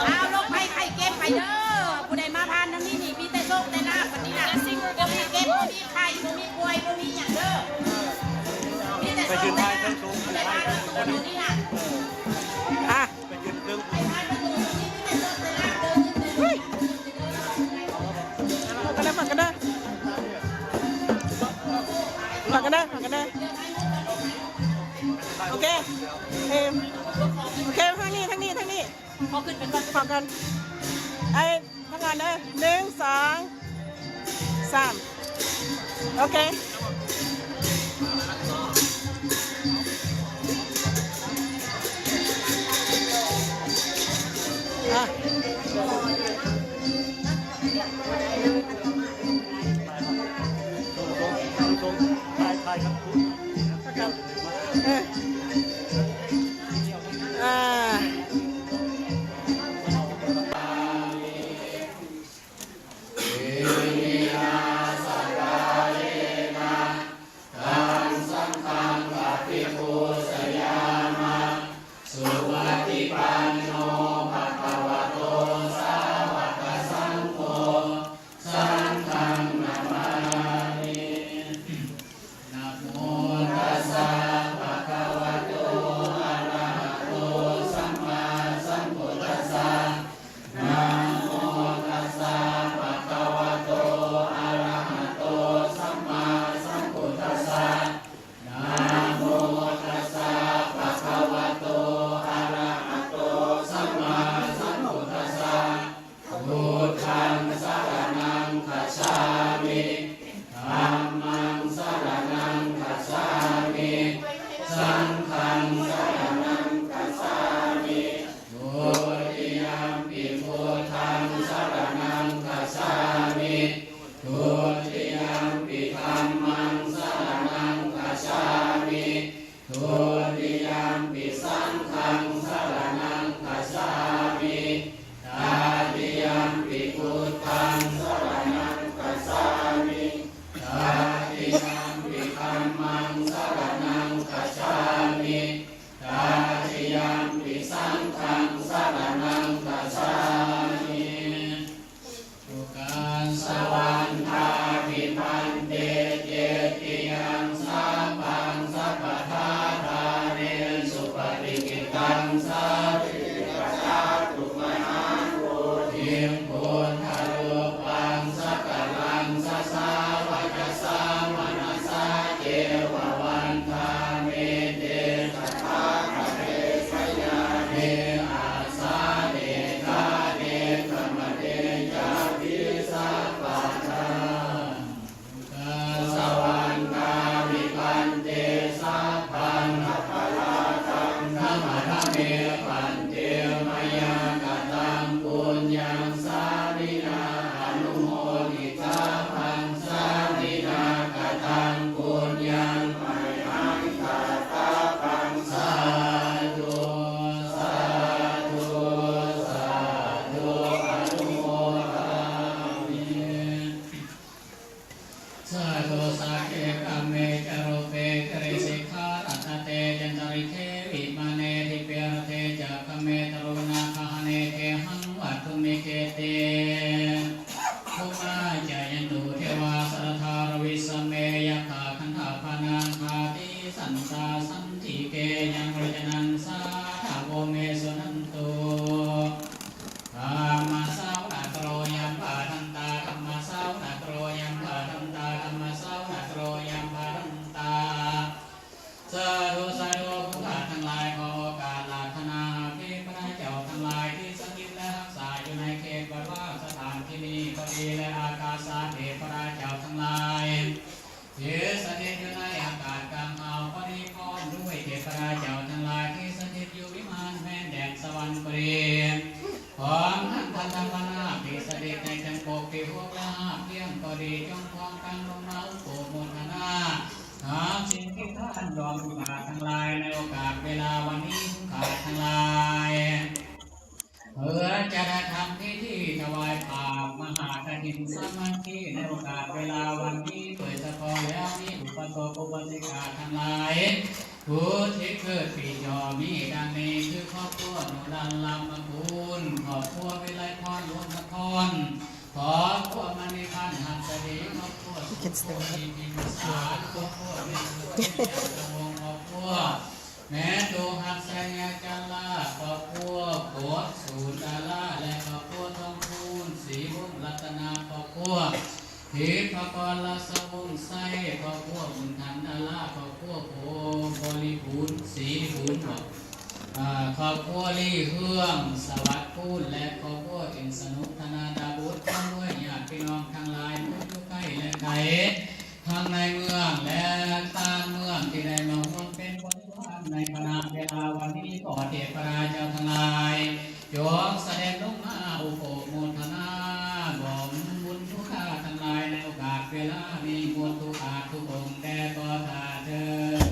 ອ້າວ ໂລກໄພໄຂ້ເຈັບໄປເດີ. ຜູ້ໃດມາຜ່ານທາງນີ້ນີ້ ມີແຕ່ໂຊກແຕ່ລາບ ບັດນີ້ນະ ບໍ່ມີເຈັບ ບໍ່ມີໄຂ້ ບໍ່ມີປ່ວຍ ບໍ່ມີຫຍັງເດີ. ມີແຕ່ໂຊກແຕ່ລາບ ຜູ້ໃດມາທາງນີ້ນະ. ອ່ະ ໄປຢືນເທິງ ໄປຜ່ານປະຕູນີ້ ມີແຕ່ໂຊກແຕ່ລາບເດີ. ຝາກກັນເດີ ຝາກກັນເດີ ຝາກກັນເດີ ຝາກກັນເດີ. ໂອເຄ ເອີ ໂອເຄ ທາງນີ້ ທາງນີ້ ທາງນີ້. ຂໍຂຶ້ນໄປກ່ອນ ຂໍກ່ອນ ໄອ້ ທາງນັ້ນເດີ ໜຶ່ງ ສອງ ສາມ ໂອເຄ ອ່ະ ເອີ ອ່າ. ເຂເຕ ພູມາຈາຍັນຕຸ ເທວາ ສັດຖາ ລະວິສະເມ ຍັກຂາ ກັນທະພະນາຄາ ຕິສັນຕາ ສັນຕິເກ ຍັງ ຣະຈະນັງ ສາທະ ໂວ ເມ ສຸນັນຕຸ. ທຳມະສາວະນະກະໂລ ຍັງ ພະທັນຕາ ທຳມະສາວະນະກະໂລ ຍັງ ພະທັນຕາ ທຳມະສາວະນະກະໂລ ຍັງ ພະທັນຕາ. ສາທຸ ສາທຸ ຜູ້ຂ້າທັງຫຼາຍ ຂໍໂອກາດອາລາທະນາ ເທບພະເຈົ້າທັງຫຼາຍ ທີ່ສະຖິດ ແລະ ຮັກສາຢູ່ໃນເຂດວັດວາສະຖານທີ່ນີ້ກໍດີ ແລະ ອາກາສະເທບພະເຈົ້າທັງຫຼາຍ ທີ່ສະຖິດຢູ່ໃນອາກາດກາງເຮົາກໍດີ ພ້ອມດ້ວຍເທບພະເຈົ້າທັງຫຼາຍ ທີ່ສະຖິດຢູ່ວິມານແຄວ້ນແດນສະຫວັນກໍດີ ພ້ອມທັງທັນຕະພະນາກທີ່ສະຖິດໃນຈັງປົກທີ່ຫົກ ແລະ ຮາບພຽງກໍດີ ຈົ່ງພ້ອມກັນລົງມາອະນຸໂມທະນາ ກັບສິ່ງທີ່ທ່ານລວມຜູ້ຂ້າທັງຫຼາຍ ໃນໂອກາດເວລາວັນນີ້ ຜູ້ຂ້າທັງຫຼາຍ ເພື່ອຈະໄດ້ທຳພິທີຖວາຍຜ້າມະຫາກະຖິນສາມັກຄີ ໃນໂອກາດເວລາວັນນີ້ໂດຍສະເພາະແລ້ວ ມີອຸປະສົກອຸປາສິກາທັງຫຼາຍ ຜູ້ທີ່ເກີດປີຈໍ ມີດັ່ງນີ້ ຄືຄອບຄົວໜູລັນ ລາມະກຸນ, ຄອບຄົວວິໄລພອນ ລຸນນະຄອນ, ຄອບຄົວມະນີພັນ ຫັດສະດີ, ຄອບຄົວສຸພົນ ພິມສານ, ຄອບຄົວເມນໂຕ ຈັນທະວົງ, ຄອບຄົວ ແມ່ຕູ້ຮັກ ໄຊຍະຈັນລາ, ຄອບຄົວ ກົດສູນດາລາ ແລະ ຄອບຄົວ ທອງຄູນ ສີວົງລັດຕະນາ, ຄອບຄົວ ທິບພະກອນ ລາຊະວົງໄຊ, ຄອບຄົວ ບຸນທັນດາລາ, ຄອບຄົວ ໂພ ບໍລິບູນ ສີບຸນ, ຄອບຄົວ ລີເຮືອງ ສະຫວັດຄູນ ແລະ ຄອບຄົວ ເປັນສະໜຸກ ທະນາດາບຸດ ພ້ອມດ້ວຍຍາດພີ່ນ້ອງທັງຫຼາຍ ຜູ້ຢູ່ໃກ້ ແລະ ໄກ ທັງໃນເມືອງ ແລະ ຕ່າງເມືອງ ທີ່ໄດ້ມາຮ່ວມເປັນບໍລິວານໃນຂະນະເວລາວັນນີ້ ຂໍເທບພະເຈົ້າທັງຫຼາຍ ຈົ່ງສະເດັດລົງມາອະນຸໂມທະນາ ບ່ອນບຸນທຸກຂ້າທັງຫຼາຍ ໃນໂອກາດເວລານີ້ໝົດທຸກທ່ານທຸກອົງແດ່ກໍທ່າເທີນ.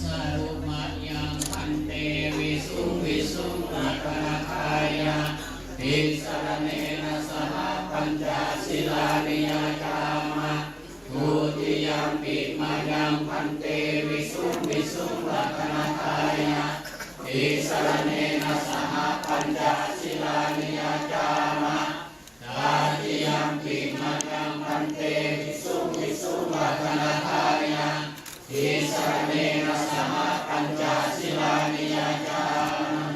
ສາທຸ ມະຍັງ ພັນເຕ ວິສຸງ ວິສຸງ ລັກຂະນະທາຍະ ຕິສະລະເນນະ ສະຫະ ປັນຈະ ສີລານິ ຍາຈາມະ. ທຸຕິຍຳປິ ມະຍັງ ພັນເຕ ວິສຸງ ວິສຸງ ລັກຂະນະທາຍະ ຕິສະລະເນນະ ສະຫະ ປັນຈະ ສີລານິ ຍາຈາມະ. ຕະຕິຍຳປິ ມະຍັງ ພັນເຕ ວິສຸງ ວິສຸງ ລັກຂະນະທາຍະ ຕິສະລະເນນະ ສະຫະ ປັນຈະ ສີລານິ ຍາຈາມະ.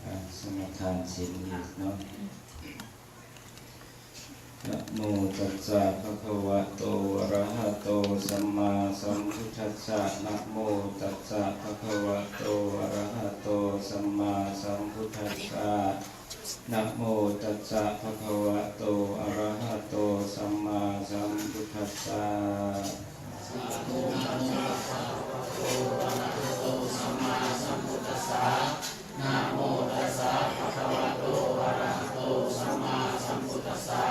ອ່າ ສະມາທານສິນອີກເນາະ. ນະໂມຕັດສະ ພະຄະວະໂຕ ອະລະຫະໂຕ ສຳມາສຳພຸດທັດສະ. ນະໂມຕັດສະ ພະຄະວະໂຕ ອະລະຫະໂຕ ສຳມາສຳພຸດທັດສະ. ນະໂມຕັດສະ ພະຄະວະໂຕ ອະລະຫະໂຕ ສຳມາສຳພຸດທັດສະ. ສາທຸ ນະໂມຕັດສະ ພະຄະວະໂຕ ອະລະຫະໂຕ ສຳມາສຳພຸດທັດສະ. ນະໂມຕັດສະ ພະຄະວະໂຕ ອະລະຫະໂຕ ສຳມາສຳພຸດທັດສະ.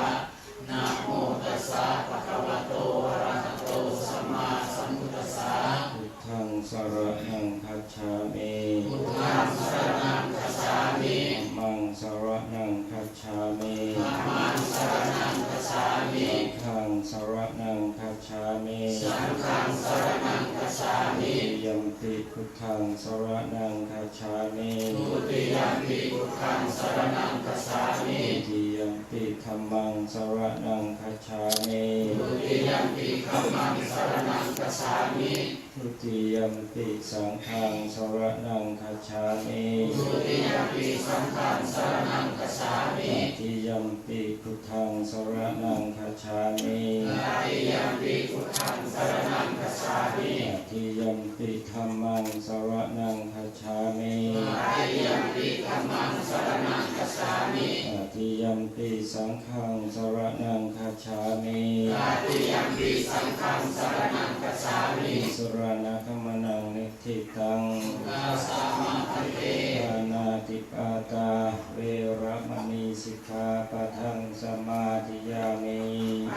ນະໂມຕັດສະ ພະຄະວະໂຕ ອະລະຫະໂຕ ສຳມາສຳພຸດທັດສະ. ພຸດທັງ ສະລະນັງ ຄັດສາມິ. ພຸດທັງ ສະລະນັງ ຄັດສາມິ. ທຳມັງ ສະລະນັງ ຄັດສາມິ. ທຳມັງ ສະລະນັງ ຄັດສາມິ. ສັງຄັງ ສະລະນັງ ຄັດສາມິ. ສັງຄັງ ສະລະນັງ ຄັດສາມິ. ທຸຕິຍຳປິ ພຸດທັງ ສະລະນັງ ຄັດສາມິ. ທຸຕິຍຳປິ ພຸດທັງ ສະລະນັງ ຄັດສາມິ. ທຸຕິຍຳປິ ທຳມັງ ສະລະນັງ ຄັດສາມິ. ທຸຕິຍຳປິ ທຳມັງ ສະລະນັງ ຄັດສາມິ. ທຸຕິຍຳປິ ສັງຄັງ ສະລະນັງ ຄັດສາມິ. ທຸຕິຍຳປິ ສັງຄັງ ສະລະນັງ ຄັດສາມິ. ຕະຕິຍຳປິ ພຸດທັງ ສະລະນັງ ຄັດສາມິ. ຕະຕິຍຳປິ ພຸດທັງ ສະລະນັງ ຄັດສາມິ. ຕະຕິຍຳປິ ທຳມັງ ສະລະນັງ ຄັດສາມິ. ຕະຕິຍຳປິ ທຳມັງ ສະລະນັງ ຄັດສາມິ. ຕະຕິຍຳປິ ສັງຄັງ ສະລະນັງ ຄັດສາມິ. ຕະຕິຍຳປິ ສັງຄັງ ສະລະນັງ ຄັດສາມິ. ຕິສະຣະນະກຳມະນັງ ນິ ທິຕັງ ກາສາມະ ພັນເຕ. ປານາຕິປາຕາ ເວລະມະນີ ສິກຂາປະທັງ ສະມາທິຍາມິ.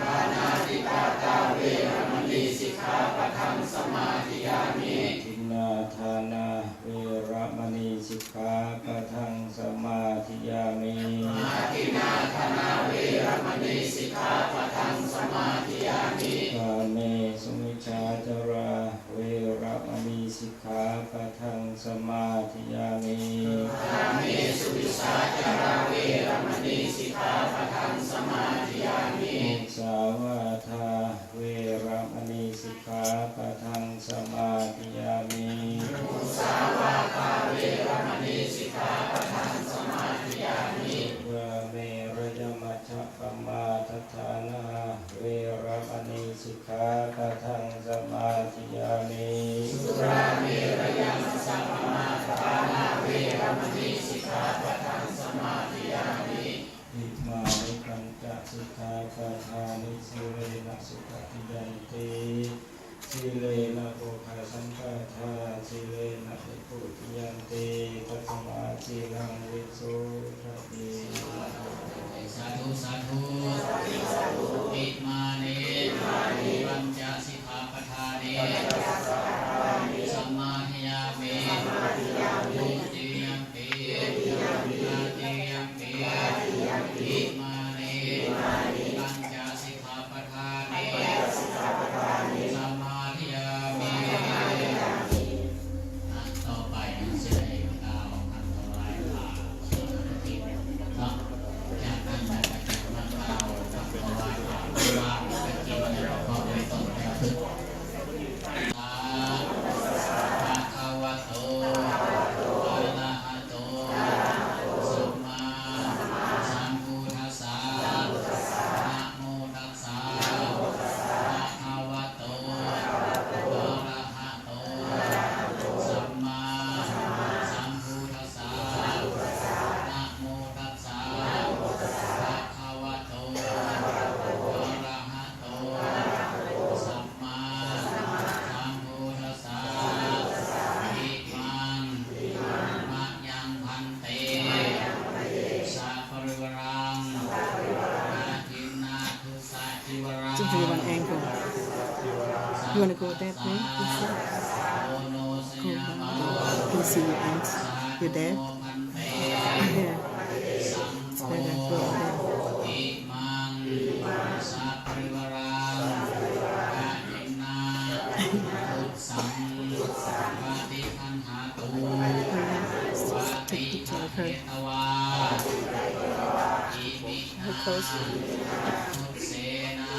ປານາຕິປາຕາ ເວລະມະນີ ສິກຂາປະທັງ ສະມາທິຍາມິ. ອະທິນນາທານາ ເວລະມະນີ ສິກຂາປະທັງ ສະມາທິຍາມິ. ອະທິນນາທານາ ເວລະມະນີ ສິກຂາປະທັງ ສະມາທິຍາມິ. ກາເມສຸມິດສາຈາລາ ເວລະມ ມະນີ ສິກຂາປະທັງ ສະມາທິຍາມິ ກາເມສຸມິດສາຈາລາ ເວລະມະນີ ສິກຂາປະທັງ ສະມາທິຍາມິ ມຸສາວາທາ ເວລະມະນີ ສິກຂາປະທັງ ສະມາທິຍາມິ ມຸສາວາທາ ເວລະມະນີ ສິກຂາປະທັງ ສະມາທິຍາມິ ສຸລາເມລະຍະ ມັດຈະປະມາດຖານາ ເວລະມະນີ ສິກຂາປະທັງ ສະມາທິຍາມິ ສຸລາເມລະຍະ ມັດຈະປະມາດຖານາ ເວລະມະນີ ສິກຂາປະທັງ ສະມາທິຍາມິ ອິມານິ ປັນຈະ ສິກຂາປະທານິ ສີເລນະ ສຸຂະຕິຍັນຕິ ສີເລນະ ໂພຄະສັມປະທາ ສີເລນະ ນິບພຸຕິຍັນຕິ ຕັດສະມາ ສີລັງ ວິໂສທະຕິ ສາທຸ ສາທຸ ອິມານິ ປັນຈະ ສິກຂາປະທານິ ສະມາທິຍາມິ ທຸຕິຍະ ຕິ ຕະຕິຍະມປີ ອິມານິ ປັນຈະ ສິກຂາປະທານິ ສະມາທິຍາມິ ອ່າ ຕໍ່ໄປເຮົາຊິໄດ້ກ່າວຄຳຖວາຍຜ້າສາມະນະກິດເນາະ ຈາກນັ້ນກໍຈະມາກ່າວຄຳຖວາຍຜ້າ ຫຼືວ່າກະຖິນ ແລະ ປະກອບດ້ວຍຕົ້ນແລະພືດ ສາ ພະຄະວະໂຕ ອະລະຫະໂຕ ສຳມາສຳພຸດທັດສະ ນະໂມຕັດສະ ພະຄະວະໂຕ ອະລະຫະໂຕ ສຳມາສຳພຸດທັດສະ ນະໂມຕັດສະ ພະຄະວະໂຕ ອະລະຫະໂຕ ສຳມາສຳພຸດທັດສະ ອິມັງ ມະຍັງ ພັນເຕ ສະປະລິວາລັງ ກະຖິນນະທຸດສະ Just do one angle. You wanna go with that thing? Go down. Can you see your ends? You're there? Yeah. Stand up. Go up there. ອິມັງ ສະປະລິວາລັງ ກະຖິນນະທຸດສັງ ປະຕິຄັນຫາຕຸ ປະຕິຄະເຫຕະວາ ອິມິນະ How close? ທຸດເສນາ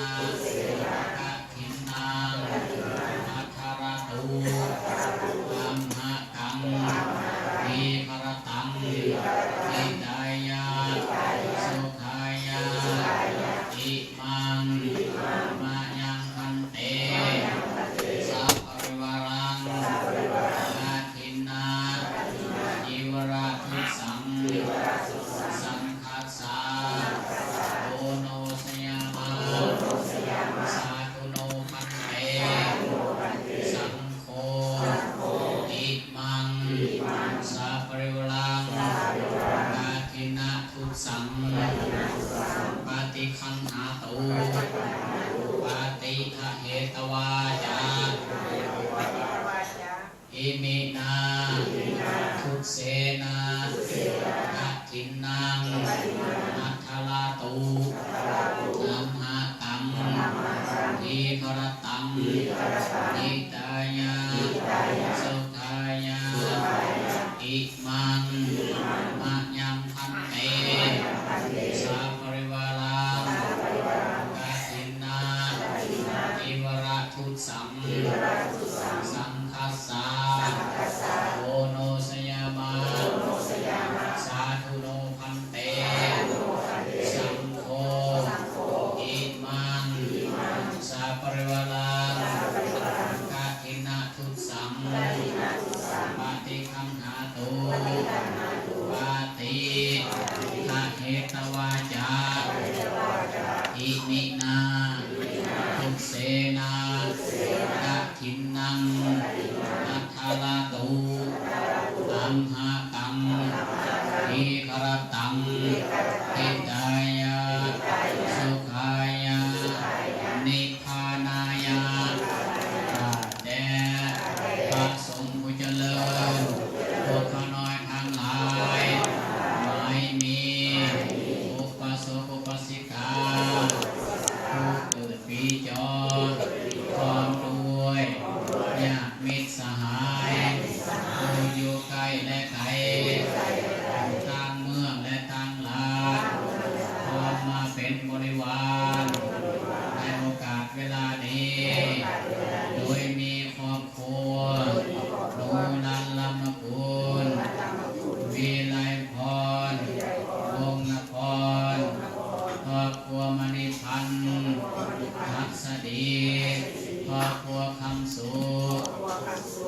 ກະຖິນນັງ ພັດທະລະຕຸ ອັມຫະກັງ ທີຄະລະຕັງ ຫິຕາຍະ ສຸຂາຍະ ອິມັງ ມະຍັງ ພັນເຕ ສະປະລິວາລັງ ກະ ທິນນາ ທິວະລະທຸດສັງ ສັງຄັດສາ ໂອໂນຊະຍາມາ ສາທຸໂນພັນເຕ ສັງໂຄ ອິມັງ ສະປະລິວາລັງ ກະທິນນະ ທຸດສັງ ປະຕິຄັນຫາຕຸ ປະຕິຄະເຫຕະວາຈາ ອິມິນາ ທຸດເສນາ ກະທິນນັງ ພັດທະລະຕຸ ອັມຫະຕັງ ທີຄະລະຕັງ ຫິຕາຍະ ສຸຂາຍະ ອິມັງ ມະຍັງ ພັນເຕ ສະປະລິວາລັງ ກະທິນນາ ທິວະລະທຸດສັງ ສັງຄັດສາ ໂອໂນຊະຍາມາ ສາທຸໂນພັນເຕ ສັງໂຄ ອິມັງ ສະປະລິວາລັງ ກະທິນນະ ທຸດສັງ ປະຕິຄັນຫາຕຸ ປະຕິຄະເຫຕະວາຈາ ອິມິນາ ທຸດເສນາ ກະທິນນັງ ພັດທະລະຕຸ ອັມຫະຕັງ ທີຄະລະຕັງ ຫິຕາຍະ ສຸຂາຍະ ນິ ພານາຍະ ຂ້າແຕ່ພະສົງຜູ້ຈະເລີນ ພວກຂ້ານ້ອຍທັງຫຼາຍ ໝາຍມີ ອຸປະສົກອຸປະສິກາ ຜູ້ເກີດປີຈໍ ພ້ອມດ້ວຍຍາດມິດສະຫ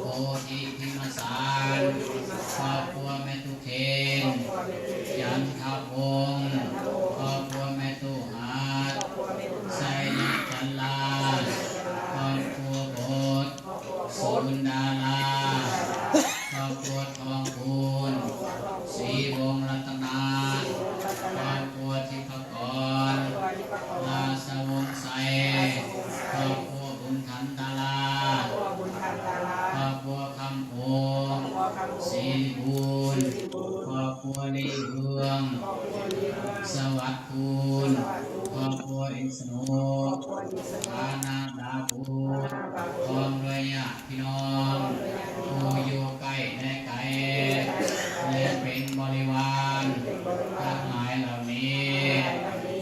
ໂພທິພິມສານ ຄອບຄົວແມ່ຕູ້ເຄນ ຈັນທະວົງ ຄອບຄົວແມ່ຕູ້ຫາດ ໄຊຍະຈັນລາ ຄອບຄົວບົດ ສູນດາລາ ຄອບຄົວທອງຄູນ ສີວົງລັດຕະນາ ຄອບຄົວທິພະກອນ ລາຊະວົງໄຊ ຄອບຄົວບຸນທັນຕາລາ ຄອບຄົວຄຳໂອງ ສີລີບູນ ຄອບຄົວລີເຮືອງ ສະຫວັດຄູນ ຄອບຄົວອິນສະໜູ ຄະນະດາບູນ ພ້ອມດ້ວຍຍາດ ພີ່ນ້ອງຜູ້ຢູ່ໃກ້ແລະໄກ ແລະເປັນບໍລິວານທັງຫຼາຍເຫຼົ່ານີ້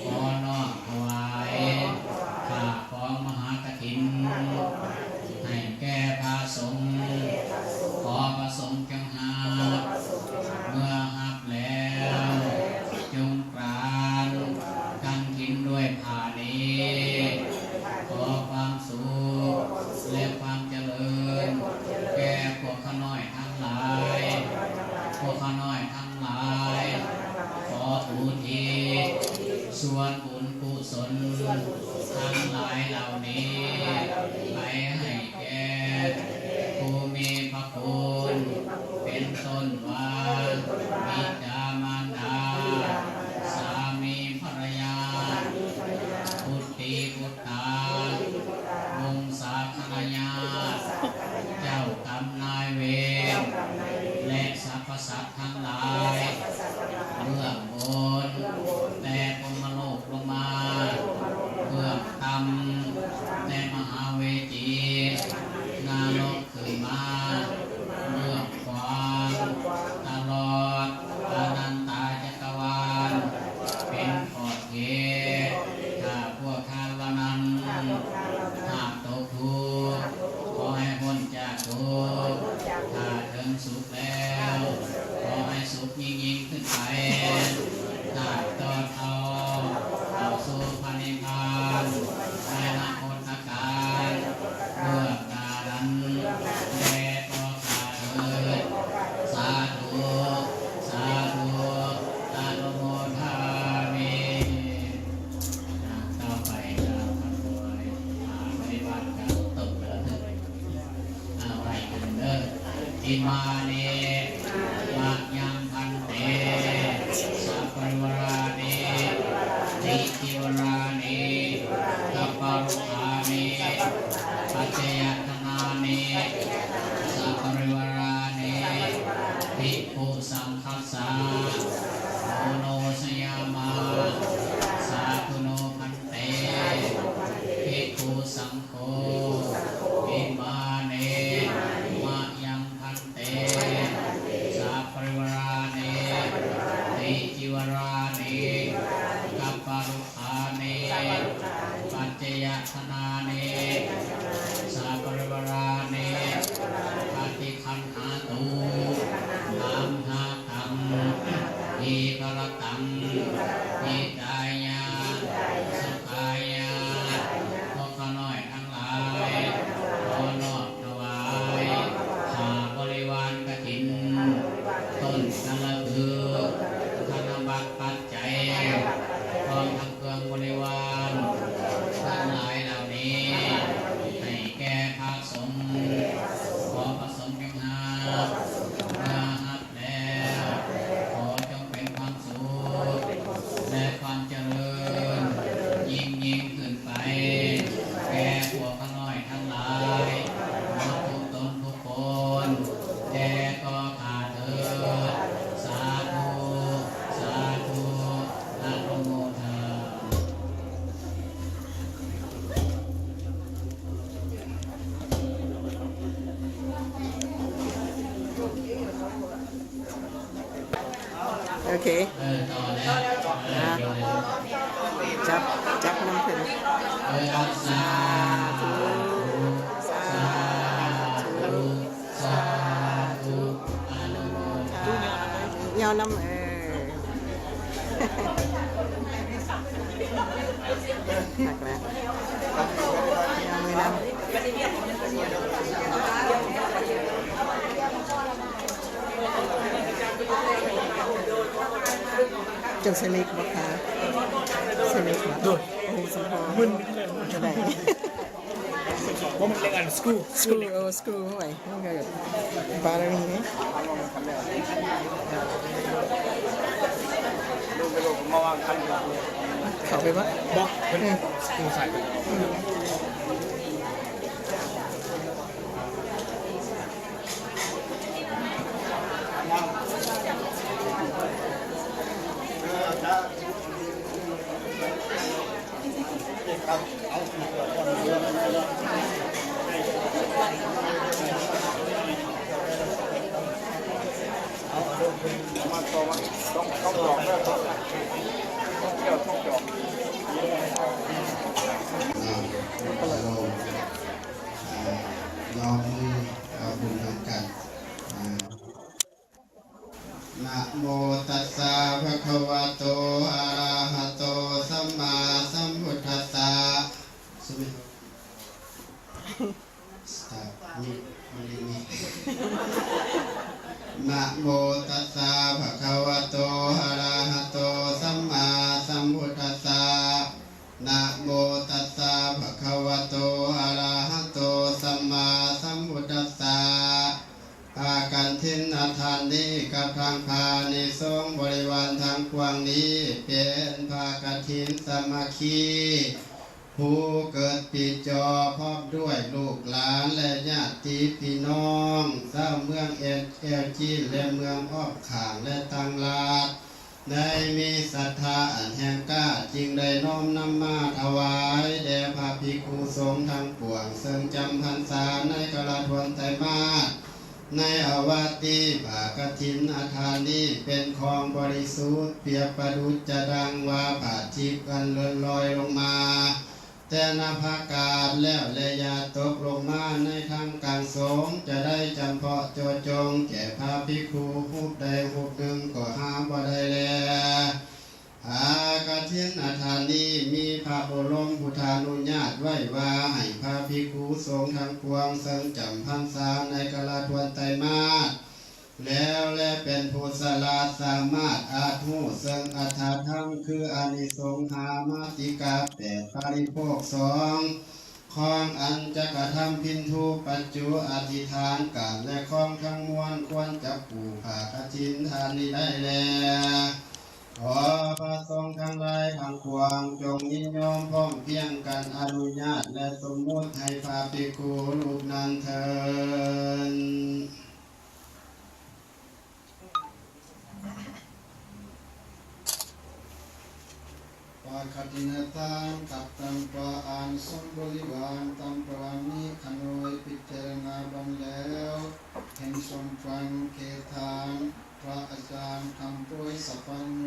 ຂໍນ້ອມຖວາຍຜ້າຄອງມະຫາກະຖິນ ໃຫ້ແກ່ພະສົງ ຂໍພະສົງຈົ່ງຮັບ ເມື່ອຮັບແລ້ວ ຈົ່ງການກັນກິນດ້ວຍຜ້ານີ້ ຂໍຄວາມສຸກ ແລະ ຄວາມຈະເລີນ ແກ່ພວກຂ້ານ້ອຍທັງຫຼາຍ ພວກຂ້ານ້ອຍທັງຫຼາຍ ຂໍອຸທິດສ່ວນບຸນກຸສົນທັງຫຼາຍເຫຼົ່ານີ້ ໄປໃຫ້ແກ່ຜູ້ມີພະຄຸນ ເປັນຕົ້ນວ່າ ບິດາມານດາ ສາມີພັນລະຍາ ບຸດຕີບຸດຕາ ວົງສາຄະນະຍາດ ເຈົ້າກຳນາຍເວນ ແລະ ສັບພະສັດທັງຫຼາຍ ເບື້ອງບົນ ແຕ່ພົມມະໂລກລົງມາ ເບື້ອງຕ່ຳ ແຕ່ມະຫາເວຈີ ນະລົກ ຂຶ້ນມາເບື້ອງຂວາງ ຕະຫຼອດອະນັນຕາຈັກກະວານ ເປັນຂອບເຂດ. ຖ້າພວກທ່ານເຫຼົ່ານັ້ນຫາກຕົກທຸກ ຂໍໃຫ້ພົ້ນຈາກທຸກ, ຖ້າເຖິງສຸກແລ້ວ ຂໍໃຫ້ສຸກຍິ່ງໆຂຶ້ນໄປ, ຖ້າຕໍ່ເທົ່າເຂົ້າສູ່ພະນິບພານ ໃນອະນາຄົດຕະການເບື້ອງໜ້ານັ້ນແດ່ ຂໍຂ້າເທີດ. ສາທຸ ສາທຸ ອະນຸໂມທາມິ. ຕໍ່ໄປຈະຂໍໃຫ້ພະບໍລິວານການຕົບລະທຶກ ອາ ໄຫວ້ຂຶ້ນເດີ. ອິມານິ ມະຍັງ ພັນເຕ ສະປະລິວາຣານິ ຕິຈີວະຣານິ ກັບປະລຸກຂານິ ປັດຈະຍະທະນານິ ສະປະລິວາຣານິ ພິກຂຸສັງຄັດສາ ໂອໂນຊະຍາມະ ສາທຸໂນ ພັນເຕ ພິກຂຸສັງ ໂຄ ອິມານິ ມະຍັງ ພັນເຕ ສະປະລິວາຣານິ ຕິຈີວະຣານິ ກັບປະລຸກຂານິ ປັດຈະຍະທະນານິ ສະປະລິວາຣານິ ປະຕິຄັນຫາຕຸ ທຳຫະ ຕັງ ທີຄະລະຕັງ ຫິຕາຍະ ສຸຂາຍະ. ພວກຂ້ານ້ອຍທັງຫຼາຍ ຂໍນ້ອມຖວາຍຜ້າບໍລິວານກະຖິນ ຕົ້ນກາລະພຶກ ທະນະບັດ ປັດໄຈ ພ້ອມທັງເຄື່ອງບໍລິວານທັງຫຼາຍເຫຼົ່ານີ້ ໃຫ້ແກ່ພະສົງ. ຂໍພະສົງຈົ່ງຮັບ ເມື່ອຮັບ ແລ້ວ ຂໍຈົ່ງເປັນຄວາມສຸກ ແລະ ຄວາມຈະເລີນ ຍິ່ງໆຂຶ້ນໄປ ແກ່ພວກຂ້ານ້ອຍທັງຫຼາຍ ໝົດທຸກຕົນທຸກຄົນ ແດ່ກໍຂ້າເທີດ. ສາທຸ ສາທຸ ອະນຸໂມທາ. ໂອເຄ ເອີ ຕໍ່ແລ້ວ ອ່າ ຈັບ ຈັບນຳເພິ່ນ ເອີ ສາທຸ ສາທຸ ສາທຸ ອະນຸໂມທາ ຍໍນຳ ເອີ ຄັກແລ້ວ ຍໍມືນຳ. ເຈົ້າສະເລັກບໍ່ຄະ? ສະເລັກບໍ່? ໂດຍ. ໂອ້ໂຫ ສົມພໍ. ມຶນເລີຍ. ເທົ່າໃດ? ບໍ່ມັນເລື່ອງອັນສະກູ ສະກູ ໂອ້ ສະກູ ໂອ້ຍ ມັນກໍບາດນີ້ ເຂົ້າໄປບໍ່? ບໍ່ ເພິ່ນ ອືມ ສະກູໃສ່ ອືມ. ຍອມມືເອົາບຸນນຳກັນ. ນະໂມຕັດສະ ພະຄະວະໂຕ ອະລະຫະໂຕ ສຳມາສຳພຸດທັດສະ. ສະມິ ສະຕາ ມິ ມັນເປັນມິ ນະໂມຕັດສະ ພະຄະວະໂຕ ອະລະຫະໂຕ ສຳມາສຳພຸດທັດສະ. ນະໂມຕັດສະ ພະຄະວະໂຕ ອະລະຫະໂຕ ສຳມາສຳພຸດທັດສະ. ຜ້າກະຖິນອາທານນີ້ກັບທັງຜ້ານິສົງບໍລິວານທັງປວງນີ້ ເປັນຜ້າກະຖິນສາມັກຄີ ຜູ້ເກີດປີຈໍ ພ້ອມດ້ວຍລູກຫຼານ ແລະ ຍາດຕິພີ່ນ້ອງ ຊາວເມືອງແອວຈີນ ແລະ ເມືອງອ້ອມຂ້າງ ແລະ ຕ່າງລັດ ໄດ້ມີສັດທາອັນແຮງກ້າ ຈຶ່ງໄດ້ນ້ອມນຳມາຖວາຍແດ່ພະພິກຂຸສົງທັງປວງ ເຊິ່ງຈຳພັນສາໃນກາລະທວນໄຕມາດ ໃນອາວາດນີ້. ຜ້າກະຖິນອາທານນີ້ເປັນຂອງບໍລິສຸດ ປຽບປະດຸດຈະດັ່ງວ່າຜ້າທິບ ອັນເລື່ອນລອຍລົງມາ ແຕ່ນະພາກາດແລ້ວ ແລະ ຢ່າຕົກລົງມາໃນທາງກາງສົງ ຈະໄດ້ຈຳເພາະເຈາະຈົງແກ່ພະພິກຂຸຮູບໃດຮູບໜຶ່ງກໍຫາບໍ່ໄດ້ແລ. ຜ້າກະຖິນອາທານນີ້ ມີພະໂອລົມພຸດທານຸຍາດໄວ້ວ່າ ໃຫ້ພະພິກຂຸສົງທັງປວງ ເຊິ່ງຈຳພັນສາໃນກາລະທວນໄຕມາດ ແລ້ວ ແລະ ເປັນຜູ້ສະຫຼາດສາມາດອາດຮູ້ເຊິ່ງອັດຖະທຳ ຄືອານິສົງ ຫາມາຕິກາແປດ ປະລິໂພກສອງ ຂອງອັນຈັກກະທຳພິນທຸປັດຈຸອະທິຖານການ ແລະ ຂອງທັງມວນ ຄວນຈັບປູກຜ້າກະຖິນທານນີ້ໄດ້ແລ. ຂໍພະສົງທັງຫຼາຍທັງປວງ ຈົ່ງຍິນຍອມພ້ອມພຽງກັນອະນຸຍາດ ແລະ ສົມມຸດໃຫ້ພະພິກຂຸຮູບນັ້ນເທີ້ນ. ຜ້າກະຖິນອາທານກັບທັງຜ້າອານິສົງບໍລິວານທັງປວງນີ້ ຂ້ານ້ອຍພິຈາລະນາເບິ່ງແລ້ວ ເຫັນສົມຄວນແກ່ທ່ານພະອາຈານຄຳໂພຍສະປັນໂນ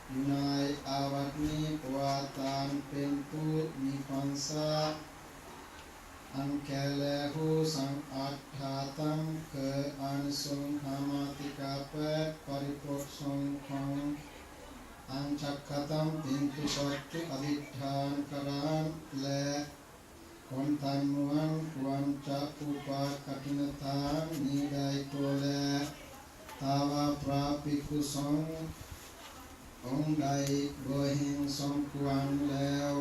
ຢູ່ໃນອາວາດນີ້ ເພາະວ່າທ່ານເປັນຜູ້ມີພນສາ ອັນແກ່ແລຮູ້ສັງອັດຖະທຳ ຄືອານິສົງ ຫາມາຕິກາແປດ ປະລິໂພກສອງຂອງອັນຈັກກະທຳພິນທຸປັດຈຸອະທິຖານການ ແລະ ຄົນທັງມວນຄວນຈະປູກຜ້າກະຖິນອາທານນີ້ໄດ້ໂຕແລ. ຖ້າວ່າພະພິກຂຸສົງອົງໃດບໍ່ເຫັນສົມຄວນແລ້ວ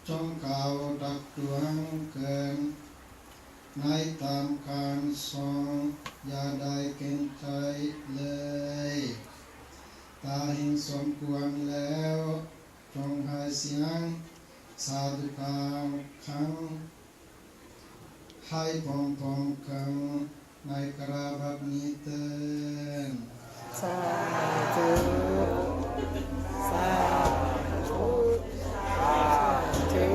ຈົ່ງກ່າວຕັກຕວງເກີນໃນຕາມການສົງ ຢ່າໄດ້ເກງໃຈເລີຍ. ຖ້າເຫັນສົມຄວນແລ້ວ ຈົ່ງໃຫ້ສຽງສາທຸການຄັ້ງ ໃຫ້ພ້ອມໆກັນໃນກາລະບັດນີ້ເທີ້ນ. ສາທຸ ສາທຸ ສາທຸ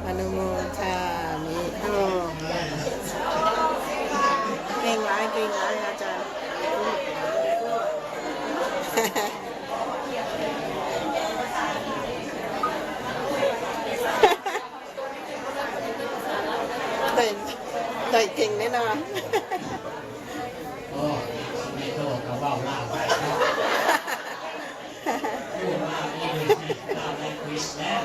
ອະນຸໂມທາມິ. ໂອ້ ເກັ່ງຫຼາຍ ເກັ່ງຫຼາຍອາຈານ. ໄດ້ ໄດ້ເກັ່ງແນ່ນອນ. ໂອ້ ມີໂຕກໍເວົ້າລາວໄດ້ເນາະ. ຜູ້ລາວນີ້ເປັນລາວໃນຄຣິສແລ້ວ.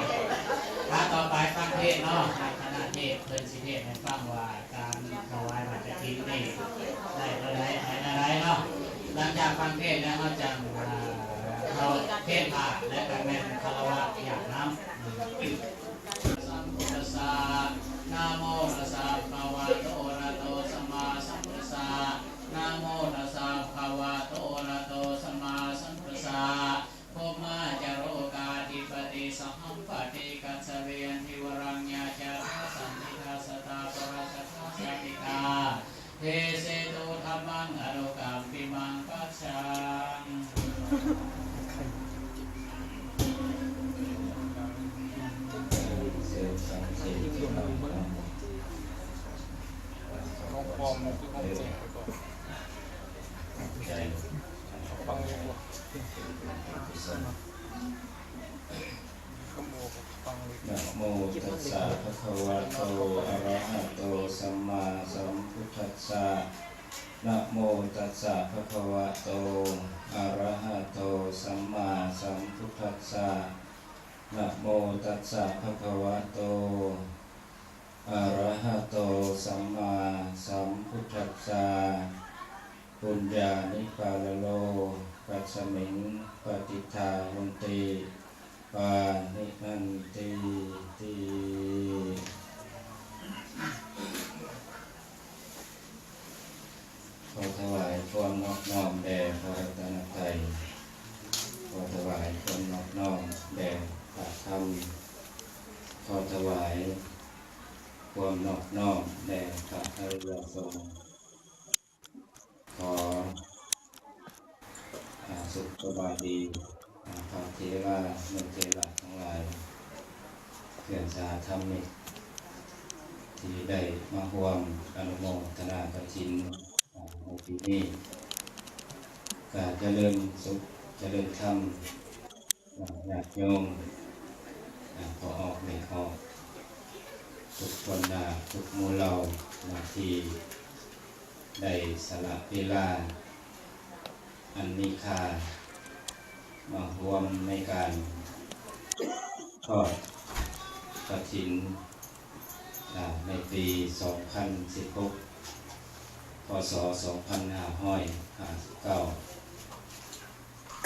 ຖ້າຕໍ່ໄປຟັງເທດເນາະ, ທາງຄະນະເທດເພິ່ນຊິເທດໃຫ້ຟັງວ່າ ການຖວາຍຜ້າກະຖິນນີ້ໄດ້ເທົ່າໃດ ໄປແນວໃດເນາະ. ຫຼັງຈາກຟັງເທດແລ້ວ ເຮົາຈະ ເອີ່ ເຂົ້າ ເດເສຕຸ ທຳມັງ ອະນຸກຳປິມັງ ປັດສາງ ຂອງປອມມັນຄືຂອງຈິງໄປກ່ອນ ຟັງຢູ່ບໍ່? ນະໂມຕັດສະ ພະຄະວະໂຕ ອະລະຫະໂຕ ສຳມາສຳພຸດທັດສະ. ນະໂມຕັດສະ ພະຄະວະໂຕ ອະລະຫະໂຕ ສຳມາສຳພຸດທັດສະ. ນະໂມຕັດສະ ພະຄະວະໂຕ ອະລະຫະໂຕ ສຳມາສຳພຸດທັດສະ. ປຸນຍານິປາລະໂລ ຕັດສະມິງ ປະຕິດຖາຫົນຕິ ປານິນັນຕິ ຕິ. ຂໍຖວາຍຄວາມນອບນ້ອມແດ່ພະລັດຕະນະໄຕ, ຂໍຖວາຍຄວາມນອບນ້ອມແດ່ພະທຳ, ຂໍຖວາຍຄວາມນອບນ້ອມແດ່ພະອະລິຍະສົງ. ຂໍ ອາ ສຸກສະບາຍດີ ອາ ພະເຖລານຸເຖລະທັງຫຼາຍ, ເພື່ອນສາທຳມິກທີ່ໄດ້ມາຮ່ວມອະນຸໂມທະນາກະຖິນ ອາ ໃນປີນີ້. ກະຈະເລີນສຸກ ຈະເລີນທຳ ອາ ຍາດໂຍມ ອາ ພໍ່ອອກແມ່ອອກ ທຸກຄົນນາ ທຸກໝູ່ເຫຼົ່ານາ ທີ່ ໄດ້ສະຫຼະເວລາອັນມີຄ່າມາຮ່ວມໃນການທອດກະຖິນ ອາ ໃນປີສອງພັນສິບຫົກ ພ.ສ. ສອງພັນຫ້າຮ້ອຍຫ້າສິບເກົ້າ.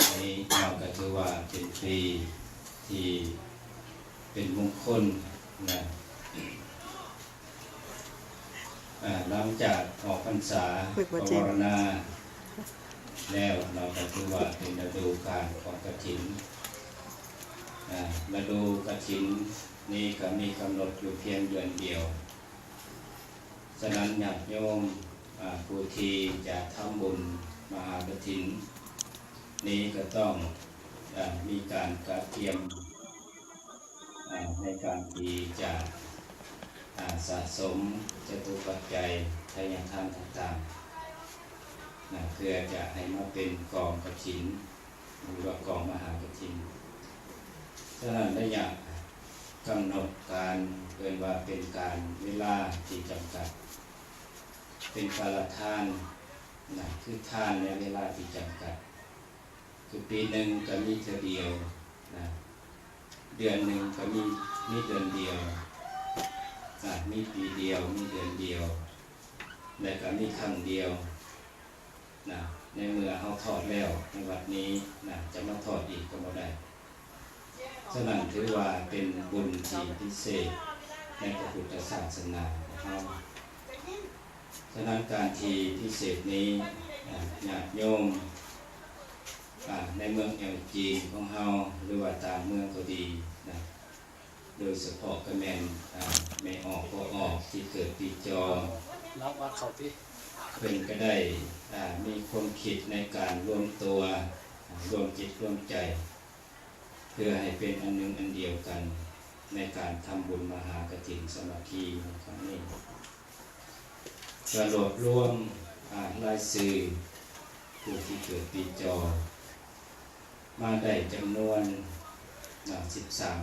ໃນ ເຮົາກໍຖືວ່າເປັນປີທີ່ເປັນມຸງຄຸນນະ. ອາ ຫຼັງຈາກອອກພັນສາ ປະວາລະນາແລ້ວ ເຮົາກໍຖືວ່າເປັນລະດູການຂອງກະຖິນ. ອາ ລະດູກະຖິນນີ້ກໍມີກຳນົດຢູ່ພຽງເດືອນດຽວ. ສະນັ້ນ ຍາດໂຍມ ອາ ຜູ້ທີ່ຈະທຳບຸນມະຫາກະຖິນນີ້ ກໍຕ້ອງ ອາ ມີການກະກຽມ ອາ ໃນການທີ່ຈະ ອາ ສະສົມຈະຕຸປັດໄຈ ທະຍາທານຕ່າງໆນະ ເພື່ອຈະໃຫ້ມາເປັນກອງກະຖິນ ຫຼືວ່າກອງມະຫາກະຖິນ. ສະນັ້ນ ໄລຍະກຳນົດການ ເອີ້ນວ່າເປັນການເວລາທີ່ຈຳກັດ, ເປັນກາລະທານນະ ຄືທານໃນເວລາທີ່ຈຳກັດ, ຄືປີໜຶ່ງກໍມີເທື່ອດຽວນະ, ເດືອນໜຶ່ງກໍມີ ມີເດືອນດຽວນະ, ມີປີດຽວ ມີເດືອນດຽວ ແລະກໍມີຄັ້ງດຽວ. ນະ ໃນເມື່ອເຮົາທອດແລ້ວໃນວັດນີ້ນະ ຈະມາທອດອີກກໍບໍ່ໄດ້. ສະນັ້ນ ຖືວ່າເປັນບຸນທີ່ພິເສດໃນພະພຸດທະສາສະໜາຂອງເຮົາ. ສະນັ້ນ ການທີ່ພິເສດນີ້ ອາ ຍາດໂຍມ ອາ ໃນເມືອງແອວຈີນຂອງເຮົາ ຫຼືວ່າຕ່າງເມືອງກໍດີນະ, ໂດຍສະເພາະກໍແມ່ນ ອາ ແມ່ອອກ ພໍ່ອອກ ທີ່ເກີດປີຈໍ ເພິ່ນກໍໄດ້ ອາ ມີຄວາມຄິດໃນການລວມຕົວ ອາ ລວມຈິດລວມໃຈ ເພື່ອໃຫ້ເປັນອັນໜຶ່ງອັນດຽວກັນ ໃນການທຳບຸນມະຫາກະຖິນສາມັກຄີໃນຄັ້ງນີ້. ກະລວບລວມ ອາ ລາຍຊື່ຜູ້ທີ່ເກີດປີຈໍ ມາໄດ້ຈຳນວນ ອາ ສິບສາມ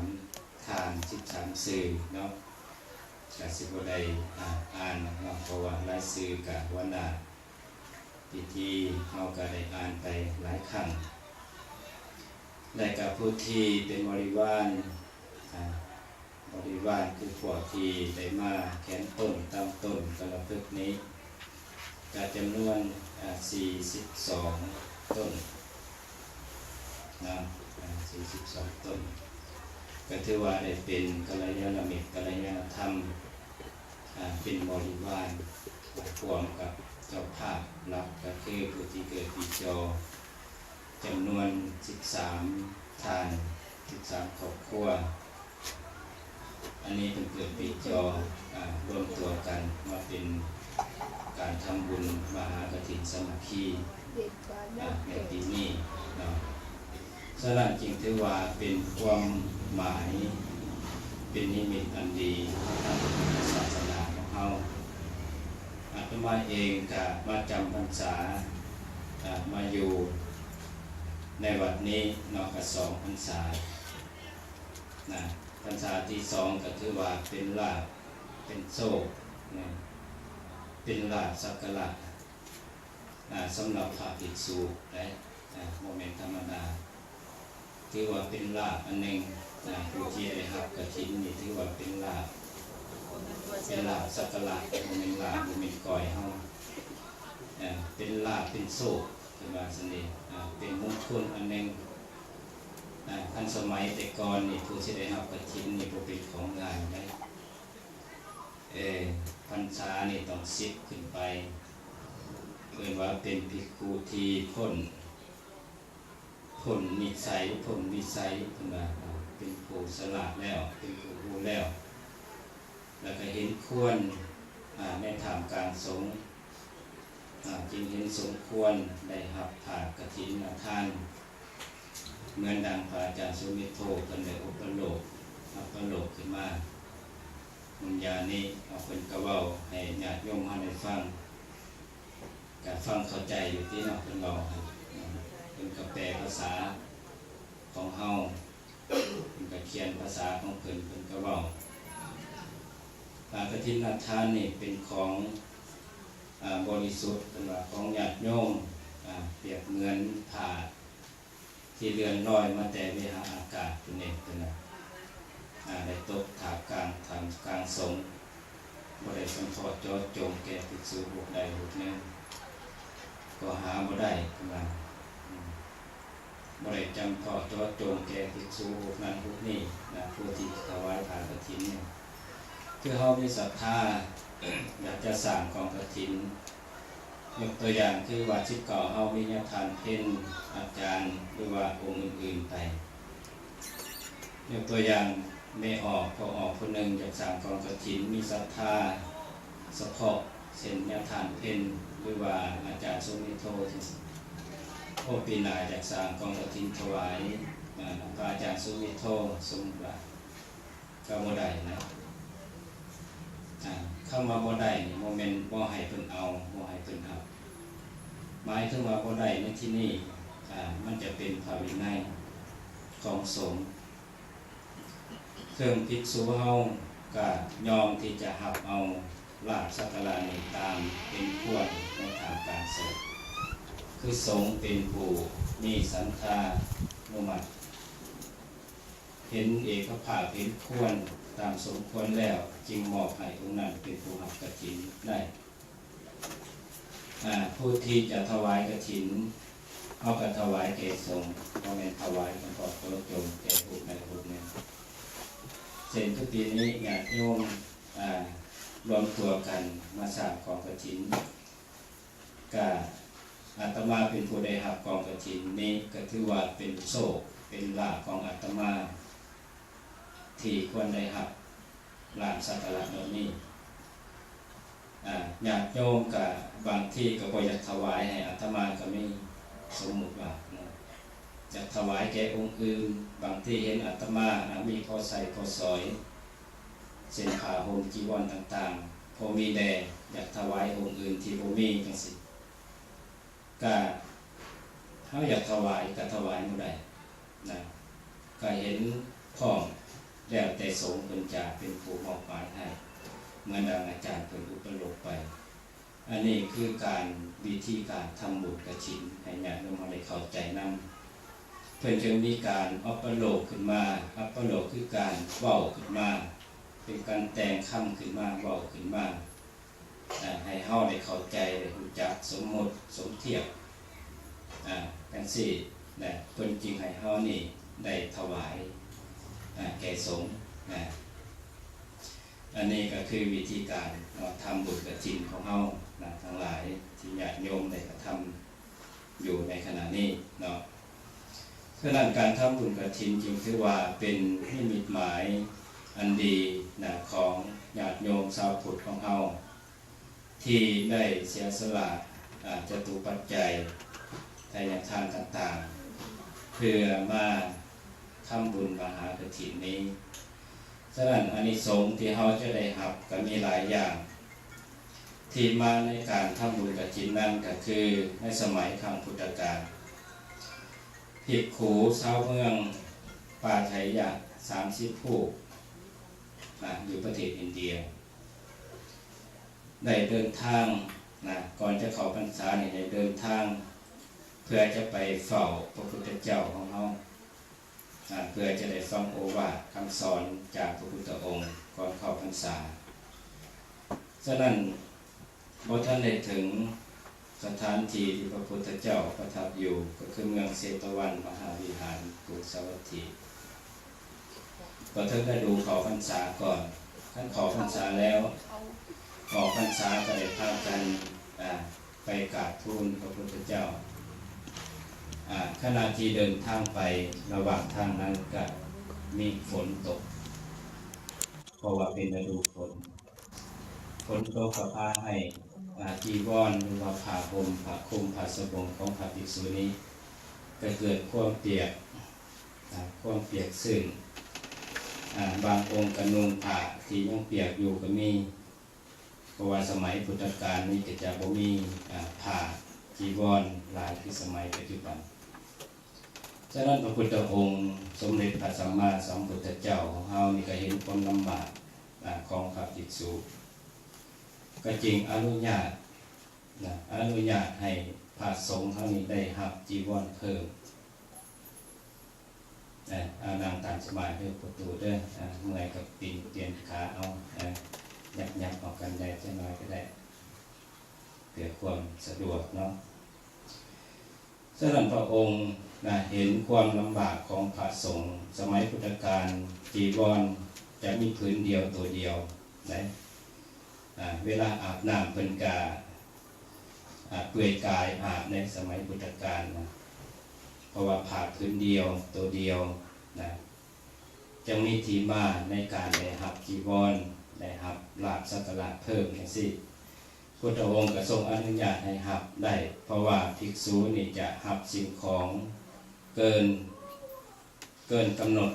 ທ່ານ ສິບສາມຊື່ເນາະ, ກະຊິບໍ່ໄດ້ ອາ ອ່ານເນາະ ເພາະວ່າລາຍຊື່ກະຫົວໜ້າພິທີເຮົາກະໄດ້ອ່ານໄປຫຼາຍຄັ້ງ ແລະກະຜູ້ທີ່ເປັນບໍລິວານ ອາ ບໍລິວານຄືພວກທີ່ໄດ້ມາແຂນຕົ້ນຕາມຕົ້ນກະລະພຶກນີ້ ກະຈຳນວນ ອາ ສີ່ສິບສອງຕົ້ນເນາະ ອາ ສີ່ສິບສອງຕົ້ນ ກະຖືວ່າໄດ້ເປັນກັລຍານະມິດ ກັລຍານະທຳ ອາ ເປັນບໍລິວານ ອາ ຮ່ວມກັບເຈົ້າພາບຫຼັກ ກະຄືຜູ້ທີ່ເກີດປີຈໍ ຈຳນວນສິບສາມທ່ານ ສິບສາມຄອບຄົວ. ອັນນີ້ເພິ່ນເກີດປີຈໍ ອາ ລວມຕົວກັນມາເປັນການທຳ ຫາກະຖິນສາມັກຄີ ອ່າ ໃນປີນີ້ເນາະ. ສະນັ້ນຈຶ່ງຖືວ່າເປັນຄວາມໝາຍ ເປັນນິມິດອັນດີທາງພະພຸດທະສາສະໜາຂອງເຮົາ. ອາດຕະມາເອງກະມາຈຳພັນສາ ອ່າ ມາຢູ່ໃນວັດນີ້ເນາະ ກະສອງພັນສານະ. ພັນສາທີສອງກະຖືວ່າເປັນລາບ ເປັນໂຊກ ເປັນລາບສັກກາລະ ອ່າ ສຳລັບພະພິກສຸໄດ໋ ອ່າ ບໍ່ແມ່ນທຳມະດາ ຖືວ່າເປັນລາບອັນໜຶ່ງ. ອ່າ ຜູ້ທີ່ໄດ້ຮັບກະຖິນນີ້ຖືວ່າເປັນລາບ ເປັນລາບສັກກາລະ ບໍ່ແມ່ນລາບ ບໍ່ແມ່ນກ້ອຍເຮົາ ອ່າ ເປັນລາບ ເປັນໂຊກ ເພິ່ນວ່າຊັ້ນເດ. ອ່າ ເປັນມຸງຄຸນອັນໜຶ່ງ. ອ່າ ຄັນສະໄໝແຕ່ກ່ອນນີ້ ຜູ້ທີ່ໄດ້ຮັບກະຖິນນີ້ບໍ່ເປັນຂອງງ່າຍໄດ໋. ເອີ ພັນສານີ້ຕ້ອງສິບຂຶ້ນໄປ ເອີ້ນວ່າເປັນພິກຂຸທີ່ພົ້ນ ພົ້ນນິໄສ ພົ້ນວິໄສ ເພິ່ນວ່າ ເປັນຜູ້ສະຫຼາດແລ້ວ ເປັນຜູ້ຮູ້ແລ້ວ ແລ້ວກະເຫັນຄວນ ອ່າ ໃນທ່າມກາງສົງ ອ່າ ຈຶ່ງເຫັນສົມຄວນໄດ້ຮັບຜ້າກະຖິນນະທານ ເໝືອນດັ່ງພະອາຈານສຸມິໂທເພິ່ນໄດ້ອຸປະໂລກ ອັບປະໂລກຂຶ້ນມາ. ບຸນຍານີ້ ເພິ່ນກະເວົ້າໃຫ້ຍາດໂຍມເຮົາໄດ້ຟັງ ກະຟັງເຂົ້າໃຈຢູ່ຕິເນາະ ເພິ່ນເວົ້າ ເພິ່ນກະແປພາສາຂອງເຮົາ ເພິ່ນກະຂຽນພາສາຂອງເພິ່ນ ເພິ່ນກະເວົ້າ. ຜ້າກະຖິນນະທານນີ້ເປັນຂອງ ອ່າ ບໍລິສຸດ ເພິ່ນວ່າຂອງຍາດໂຍມ ອ່າ ປຽບເໝືອນຜ້າທີ່ເລື່ອນລອຍມາແຕ່ເວຫາອາກາດພຸ້ນເດ ເພິ່ນວ່າ ອ່າ ໄດ້ຕົກຖ້າມກາງ ຖ້າມກາງສົງ ບໍ່ໄດ້ສຳເພາະເຈາະຈົງແກ່ພິກສຸຮູບໃດຮູບໜຶ່ງ ກໍຫາບໍ່ໄດ້ ເພິ່ນວ່າ ອືມ ບໍ່ໄດ້ຈຳເພາະເຈາະຈົງແກ່ພິກສຸຮູບນັ້ນຮູບນີ້ນະ ຜູ້ທີ່ຖວາຍຜ້າກະຖິນນີ້. ຄືເຮົາມີສັດທາ ຢາກຈະສ້າງກອງກະຖິນ ຍົກຕົວຢ່າງຄືວັດສິບເກົ້າເຮົາມີຍາທ່ານເພັນ ອາຈານ ຫຼືວ່າອົງອື່ນໆໄປ. ຍົກຕົວຢ່າງແມ່ອອກ ພໍ່ອອກຜູ້ໜຶ່ງຢາກສ້າງກອງກະຖິນ ມີສັດທາສະເພາະ ເຊັ່ນຍາທ່ານເພັນ ຫຼືວ່າອາຈານສຸມິໂທ ໂອ ປີໜ້າຢາກສ້າງກອງກະຖິນຖວາຍ ອ່າ ພະອາຈານສຸມິໂທ ສົມມຸດວ່າ ກະບໍ່ໄດ້ນະ. ອ່າ ຄຳວ່າບໍ່ໄດ້ນີ້ ບໍ່ແມ່ນບໍ່ໃຫ້ເພິ່ນເອົາ ບໍ່ໃຫ້ເພິ່ນຮັບ ໝາຍເຖິງວ່າບໍ່ໄດ້ໃນທີ່ນີ້ ອ່າ ມັນຈະເປັນພະວິໄນຂອງສົງ. ເຊິ່ງພິກສຸເຮົາກະຍອມທີ່ຈະຮັບເອົາລາບສັກກາລະນີ້ຕາມເຫັນຄວນໃນທ່າມກາງສົງ ຄືສົງເປັນຜູ້ມີສັນທານຸມັດ ເຫັນເອກະພາບ ເຫັນຄວນຕາມສົມຄວນແລ້ວ ຈຶ່ງມອບໃຫ້ອົງນັ້ນເປັນຜູ້ຮັບກະຖິນໄດ້. ອ່າ ຜູ້ທີ່ຈະຖວາຍກະຖິນ ເຮົາກະຖວາຍແກ່ສົງ ບໍ່ແມ່ນຖວາຍສະເພາະເຈາະຈົງແກ່ຮູບໃດຮູບໜຶ່ງ. ເຊັ່ນ ຄືປີນີ້ຍາດໂຍມ ອ່າ ລວມຕົວກັນມາສ້າງກອງກະຖິນ ກະອາດຕະມາເປັນຜູ້ໄດ້ຮັບກອງກະຖິນນີ້ ກະຖືວ່າເປັນໂຊກເປັນລາບຂອງອາດຕະມາ ທີ່ຄວນໄດ້ຮັບລາບສັກກາລະເຫຼົ່ານີ້. ອາ ຍາດໂຍມກະບາງທີກະບໍ່ຢາກຖວາຍໃຫ້ອາດຕະມາກະມີ ສົມມຸດວ່າເນາະ ຢາກຖວາຍແກ່ອົງອື່ນ ບາງທີເຫັນອາດຕະມາ ອາ ມີພໍໃຊ້ພໍສອຍ ເຊັ່ນຜ້າຫົ່ມຈີວອນຕ່າງໆ ພໍມີແດ່ ຢາກຖວາຍອົງອື່ນທີ່ບໍ່ມີຈັ່ງຊີ້ ກະເຮົາຢາກຖວາຍກະຖວາຍບໍ່ໄດ້ນະ ກະເຫັນພ້ອມ ແລ້ວແຕ່ສົງເພິ່ນຈະເປັນຜູ້ມອບໝາຍໃຫ້ ເໝືອນດັ່ງອາຈານເພິ່ນອຸປະໂລກໄປ. ອັນນີ້ຄືການ ວິທີການທຳບຸນກະຖິນ ໃຫ້ຍາດໂຍມເຮົາໄດ້ເຂົ້າໃຈນຳ ເພິ່ນຈຶ່ງມີການອັບປະໂລກຂຶ້ນມາ ອັບປະໂລກຄືການເວົ້າຂຶ້ນມາ ເປັນການແຕ່ງຄຳຂຶ້ນມາ ເວົ້າຂຶ້ນມາ ອ່າ ໃຫ້ເຮົາໄດ້ເຂົ້າໃຈ ໄດ້ຮູ້ຈັກສົມມຸດສົມທຽບ ອ່າ ຈັ່ງຊີ້ນະ ເພິ່ນຈຶ່ງໃຫ້ເຮົານີ້ໄດ້ຖວາຍ ອ່າ ແກ່ສົງນະ. ອັນນີ້ກະຄືວິທີການເນາະ ທຳບຸນກະຖິນຂອງເຮົານະ ທັງຫຼາຍທີ່ຍາດໂຍມໄດ້ກະທຳຢູ່ໃນຂະນະນີ້ເນາະ. ສະນັ້ນການທຳບຸນກະຖິນຈຶ່ງຖືວ່າເປັນນິມິດໝາຍອັນດີນະ ຂອງຍາດໂຍມຊາວພຸດຂອງເຮົາ ທີ່ໄດ້ເສຍສະຫຼະ ອາ ຈະຕຸປັດໄຈ ທາຍາທານຕ່າງໆ ເພື່ອມາທຳບຸນມະຫາກະຖິນນີ້. ສະນັ້ນ ອານິສົງທີ່ເຮົາຈະໄດ້ຮັບກໍມີຫຼາຍຢ່າງ. ທີ່ມາໃນການທຳບຸນກະຖິນນັ້ນກໍຄື ໃນສະໄໝຄັ້ງພຸດທະການ ພິກຂຸຊາວເມືອງປາໄທຍະ ສາມສິບຮູບ ນະ ຢູ່ປະເທດອິນເດຍ ໄດ້ເດີນທາງ ນະ ກ່ອນຈະເຂົ້າພັນສານີ້ ໄດ້ເດີນທາງເພື່ອຈະໄປເຝົ້າພະພຸດທະເຈົ້າຂອງເຮົາ ນະ ເພື່ອຈະໄດ້ຟັງໂອວາດຄຳສອນຈາກພະພຸດທະອົງກ່ອນເຂົ້າພັນສາ. ສະນັ້ນ ບໍ່ທັນໄດ້ເຖິງສະຖານທີ່ທີ່ພະພຸດທະເຈົ້າປະທັບຢູ່ ກໍຄືເມືອງເຊຕະວັນມະຫາວິຫານ ກຸງສາວັດຖີ ກໍເຖິງລະດູເຂົ້າພັນສາກ່ອນ. ຄັນເຂົ້າພັນສາແລ້ວ ອອກພັນສາກໍໄດ້ພາກັນ ອາ ໄປກາບທູນພະພຸດທະເຈົ້າ. ອາ ຂະນະທີ່ເດີນທາງໄປ ລະຫວ່າງທາງນັ້ນກໍມີຝົນຕົກ ເພາະວ່າເປັນລະດູຝົນ. ຝົນຕົກກໍພາໃຫ້ ອາ ຈີວອນ ຫຼືວ່າຜ້າຫົ່ມ ຜ້າຄຸມ ຜ້າສະບົງຂອງພະພິກສຸນີ້ ກໍເກີດຄວາມປຽກ ອາ ຄວາມປຽກຊື້ນ. ອາ ບາງອົງກໍນຸ່ງຜ້າທີ່ຍັງປຽກຢູ່ກໍມີ ເພາະວ່າສະໄໝພຸດທະການນີ້ກໍຈະບໍ່ມີ ອາ ຜ້າຈີວອນຫຼາຍຄືສະໄໝປັດຈຸບັນ. ສະນັ້ນ ພະພຸດທະອົງ ສົມເດັດພະສຳມາສຳພຸດທະເຈົ້າຂອງເຮົານີ້ ກໍເຫັນຄວາມລຳບາກ ອາ ຂອງພະພິກສຸ ກໍຈຶ່ງອະນຸຍາດ ນະ ອະນຸຍາດໃຫ້ພະສົງເຮົານີ້ໄດ້ຮັບຈີວອນເພີ່ມ. ເອີ ເອົານັ່ງຕາມສະບາຍເດີ ປະຕູເດີ ເອີ ເມື່ອຍກໍປິ່ນປ່ຽນຂາເອົາ ເອີ ຫຍັບໆອອກກັນໄດ້ຈັກໜ້ອຍກໍໄດ້ ເພື່ອຄວາມສະດວກເນາະ. ສະນັ້ນ ພະອົງນະ ເຫັນຄວາມລຳບາກຂອງພະສົງ. ສະໄໝພຸດທະການ ຈີວອນຈະມີຜືນດຽວໂຕດຽວໃດ໋ ອາ ເວລາອາບນ້ຳເພິ່ນກະ ອາ ເປື່ອຍກາຍອາບໃນສະໄໝພຸດທະການນະ ເພາະວ່າຜ້າຜືນດຽວໂຕດຽວນະ ຈຶ່ງມີທີ່ມາໃນການໄດ້ຮັບຈີວອນ ໄດ້ຮັບລາບສັກກາລະເພີ່ມຈັ່ງຊີ້. ພຸດທະອົງກໍຊົງອະນຸຍາດໃຫ້ຮັບໄດ້ ເພາະວ່າພິກສຸນີ້ຈະຮັບສິ່ງຂອງເກີນ ເກີນກຳນົດ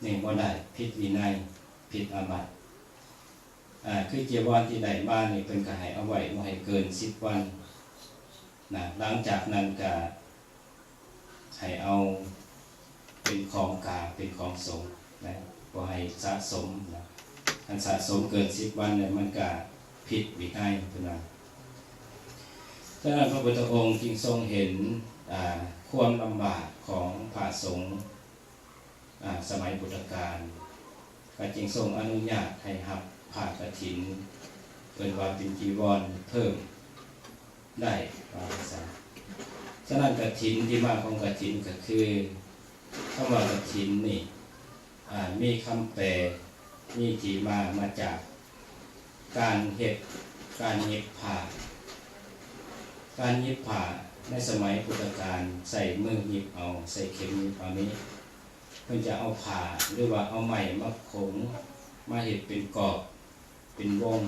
ນີ້ບໍ່ໄດ້ ຜິດວິໄນ ຜິດອາບັດ. ອາ ຄືຈີວອນທີ່ໄດ້ມານີ້ ເພິ່ນກໍໃຫ້ເອົາໄວ້ບໍ່ໃຫ້ເກີນສິບວັນນະ ຫຼັງຈາກນັ້ນກໍໃຫ້ເອົາເປັນຂອງກາງ ເປັນຂອງສົງນະ ບໍ່ໃຫ້ສະສົມນະ. ຄັນສະສົມເກີນສິບວັນແລ້ວ ມັນກໍຜິດວິໄນເພິ່ນວ່າ. ສະນັ້ນ ພະພຸດທະອົງຈຶ່ງຊົງເຫັນ ອາ ຄວາມລຳບາກຂອງພະສົງ ອາ ສະໄໝພຸດທະການ ກໍຈຶ່ງຊົງອະນຸຍາດໃຫ້ຮັບຜ້າກະຖິນ ເອີ້ນວ່າເປັນຈີວອນເພີ່ມໄດ້ ວ່າຊັ້ນຊະ. ສະນັ້ນ ກະຖິນ ທີ່ມາຂອງກະຖິນກໍຄື ຄຳວ່າກະຖິນນີ້ ອາ ມີຄຳແປ ມີທີ່ມາ ມາຈາກການເຮັດ ການຫຍິບຜ້າ. ການຫຍິບຜ້າໃນສະໄໝພຸດທະການ ໃຊ້ມືຫຍິບເອົາ ໃຊ້ເຂັມຫຍິບເອົານີ້ ເພິ່ນຈະເອົາຜ້າ ຫຼືວ່າເອົາໄມ້ມາຂົງ ມາເຮັດເປັນກອບ ເປັນວົງ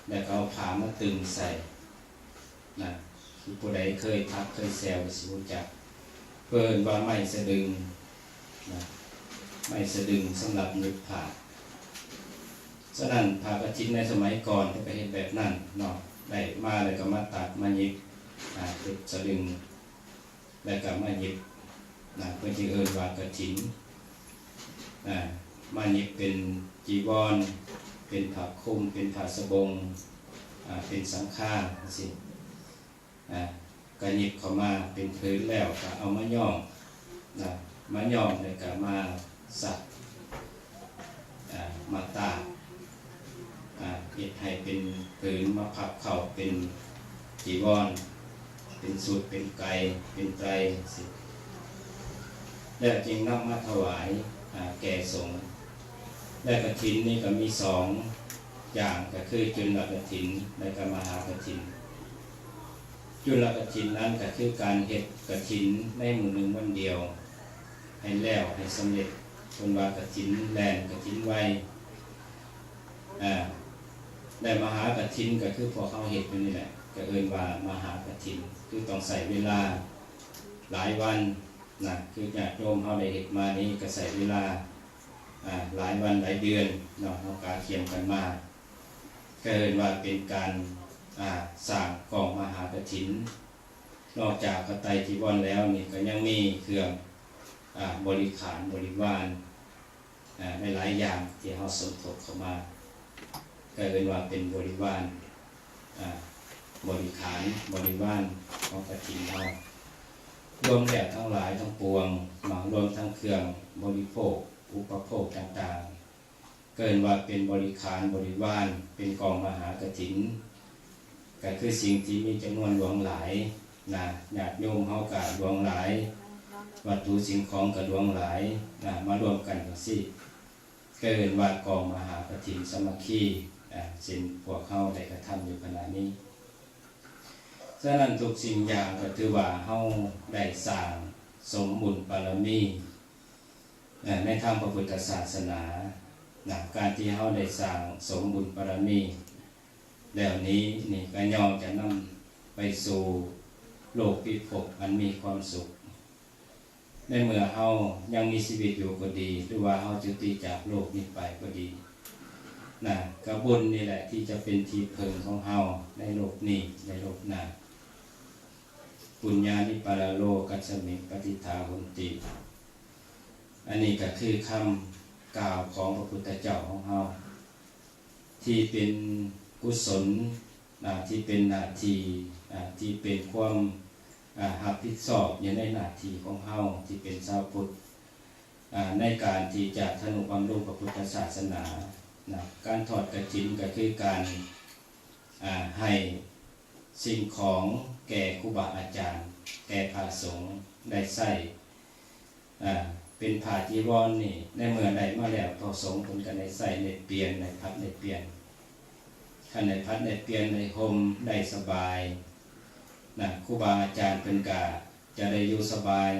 ແລ້ວກໍເອົາຜ້າມາຕຶງໃສ່ນະ. ຜູ້ໃດເຄີຍຖັກເຄີຍແຊວກໍຊິຮູ້ຈັກ ເພິ່ນວ່າໄມ້ສະດຶງນະ ໄມ້ສະດຶງສຳລັບຫຍິບຜ້າ. ສະນັ້ນ ຜ້າກະຖິນໃນສະໄໝກ່ອນເພິ່ນກໍເຮັດແບບນັ້ນເນາະ ໄດ້ມາແລ້ວກໍມາຕັດມາຫຍິບ ອາ ເຮັດສະດຶງ ແລ້ວກໍມາຫຍິບນະ ເພິ່ນຈຶ່ງເອີ້ນວ່າກະຖິນນະ ມາຫຍິບເປັນຈີວອນ ເປັນຜ້າຄຸມ ເປັນຜ້າສະບົງ ອາ ເປັນສັງຄາຈັ່ງຊີ້ ອາ ກໍຫຍິບເຂົ້າມາເປັນຜືນແລ້ວ ກໍເອົາມາຍ້ອມນະ ມາຍ້ອມ ແລ້ວກໍມາ ສັກ ອາ ມາຕາກ ອາ ເຮັດໃຫ້ເປັນຜືນ ມາພັບເຂົ້າເປັນຈີວອນ ເປັນຊຸດ ເປັນໄກ ເປັນໄຕຣຊີ້ ແລ້ວຈຶ່ງນຳມາຖວາຍ ອາ ແກ່ສົງ. ແລະ ກະຖິນນີ້ກໍມີສອງຢ່າງ ກໍຄືຈຸນລະກະຖິນ ແລະ ກໍມະຫາກະຖິນ. ຈຸນລະກະຖິນນັ້ນກໍຄືການເຮັດກະຖິນໃນມື້ໜຶ່ງວັນດຽວ ໃຫ້ແລ້ວໃຫ້ສຳເລັດ ເພິ່ນວ່າກະຖິນແລ່ນ ກະຖິນໄວ ອາ ແລະ ມະຫາກະຖິນກໍຄືພວກເຮົາເຮັດຢູ່ນີ້ແຫຼະ ກໍເອີ້ນວ່າມະຫາກະຖິນ ຄືຕ້ອງໃຊ້ເວລາຫຼາຍວັນນະ ຄືຍາດໂຍມເຮົາໄດ້ເຮັດມານີ້ກໍໃຊ້ເວລາ ອ່າ ຫຼາຍວັນຫຼາຍເດືອນເນາະ ເຮົາກະກຽມກັນມາ ກໍເອີ້ນວ່າເປັນການ ອ່າ ສ້າງກອງມະຫາກະຖິນ. ນອກຈາກພະໄຕຈີວອນແລ້ວນີ້ ກໍຍັງມີເຄື່ອງ ອ່າ ບໍລິຂານບໍລິວານ ອ່າ ຫຼາຍໆຢ່າງທີ່ເຮົາສົມທົບເຂົ້າມາ ກໍເອີ້ນວ່າເປັນບໍລິວານ ອ່າ ບໍລິຂານບໍລິວານຂອງກະຖິນເຮົາ ລວມແລ້ວທັງຫຼາຍທັງປວງເນາະ ລວມທັງເຄື່ອງບໍລິໂພກອຸປະໂພກຕ່າງໆ ເອີ້ນວ່າເປັນບໍລິຂານບໍລິວານ ເປັນກອງມະຫາກະຖິນ ກໍຄືສິ່ງທີ່ມີຈຳນວນຫຼວງຫຼາຍນະ ຍາດໂຍມເຮົາກໍຫຼວງຫຼາຍ ວັດຖຸສິ່ງຂອງກໍຫຼວງຫຼາຍນະ ມາລວມກັນຈັ່ງຊີ້ ກໍເອີ້ນວ່າກອງມະຫາກະຖິນສາມັກຄີ ອ່າ ເຊັ່ນພວກເຮົາໄດ້ກະທຳຢູ່ຂະນະນີ້. ສະນັ້ນທຸກສິ່ງຢ່າງກໍຖືວ່າເຮົາໄດ້ສ້າງສົມບຸນບາລະມີ ເອີ ໃນທາງພະພຸດທະສາສະໜານະ ການທີ່ເຮົາໄດ້ສ້າງສົມບຸນບາລະມີແລ້ວນີ້ ນີ້ກໍຍ່ອມຈະນຳໄປສູ່ໂລກພິພົບອັນມີຄວາມສຸກ. ໃນເມື່ອເຮົາຍັງມີຊີວິດຢູ່ກໍດີ ຫຼືວ່າເຮົາຈຸຕິຈາກໂລກນີ້ໄປກໍດີນະ ກະບຸນນີ້ແຫຼະທີ່ຈະເປັນທີ່ເພິ່ງຂອງເຮົາໃນໂລກນີ້ ໃນໂລກໜ້າ. ປຸນຍານິປາລະໂລກັດສະມິງປະຕິຖາຫົນຕິ ອັນນີ້ກໍຄືຄຳກ່າວຂອງພະພຸດທະເຈົ້າຂອງເຮົາ ທີ່ເປັນກຸສົນ ອ່າ ທີ່ເປັນໜ້າທີ່ ອ່າ ທີ່ເປັນຄວາມ ອ່າ ຮັບຜິດຊອບຢູ່ໃນໜ້າທີ່ຂອງເຮົາທີ່ເປັນຊາວພຸດ ອ່າ ໃນການທີ່ຈະທະນຸບຳລຸງພະພຸດທະສາສະໜານະ. ການທອດກະຖິນກໍຄືການ ອ່າ ໃຫ້ສິ່ງຂອງແກ່ຄູບາອາຈານ ແກ່ພະສົງໄດ້ໃຊ້ ອ່າ ເປັນຜ້າຈີວອນນີ້ ໃນເມື່ອໄດ້ມາແລ້ວ ພະສົງເພິ່ນກໍໄດ້ໃຊ້ໄດ້ປ່ຽນ ໄດ້ຜັດໄດ້ປ່ຽນ ຄັນໄດ້ຜັດໄດ້ປ່ຽນ ໄດ້ຫົ່ມໄດ້ສະບາຍນະ ຄູບາອາຈານເພິ່ນກະຈະໄດ້ຢູ່ສະບາຍ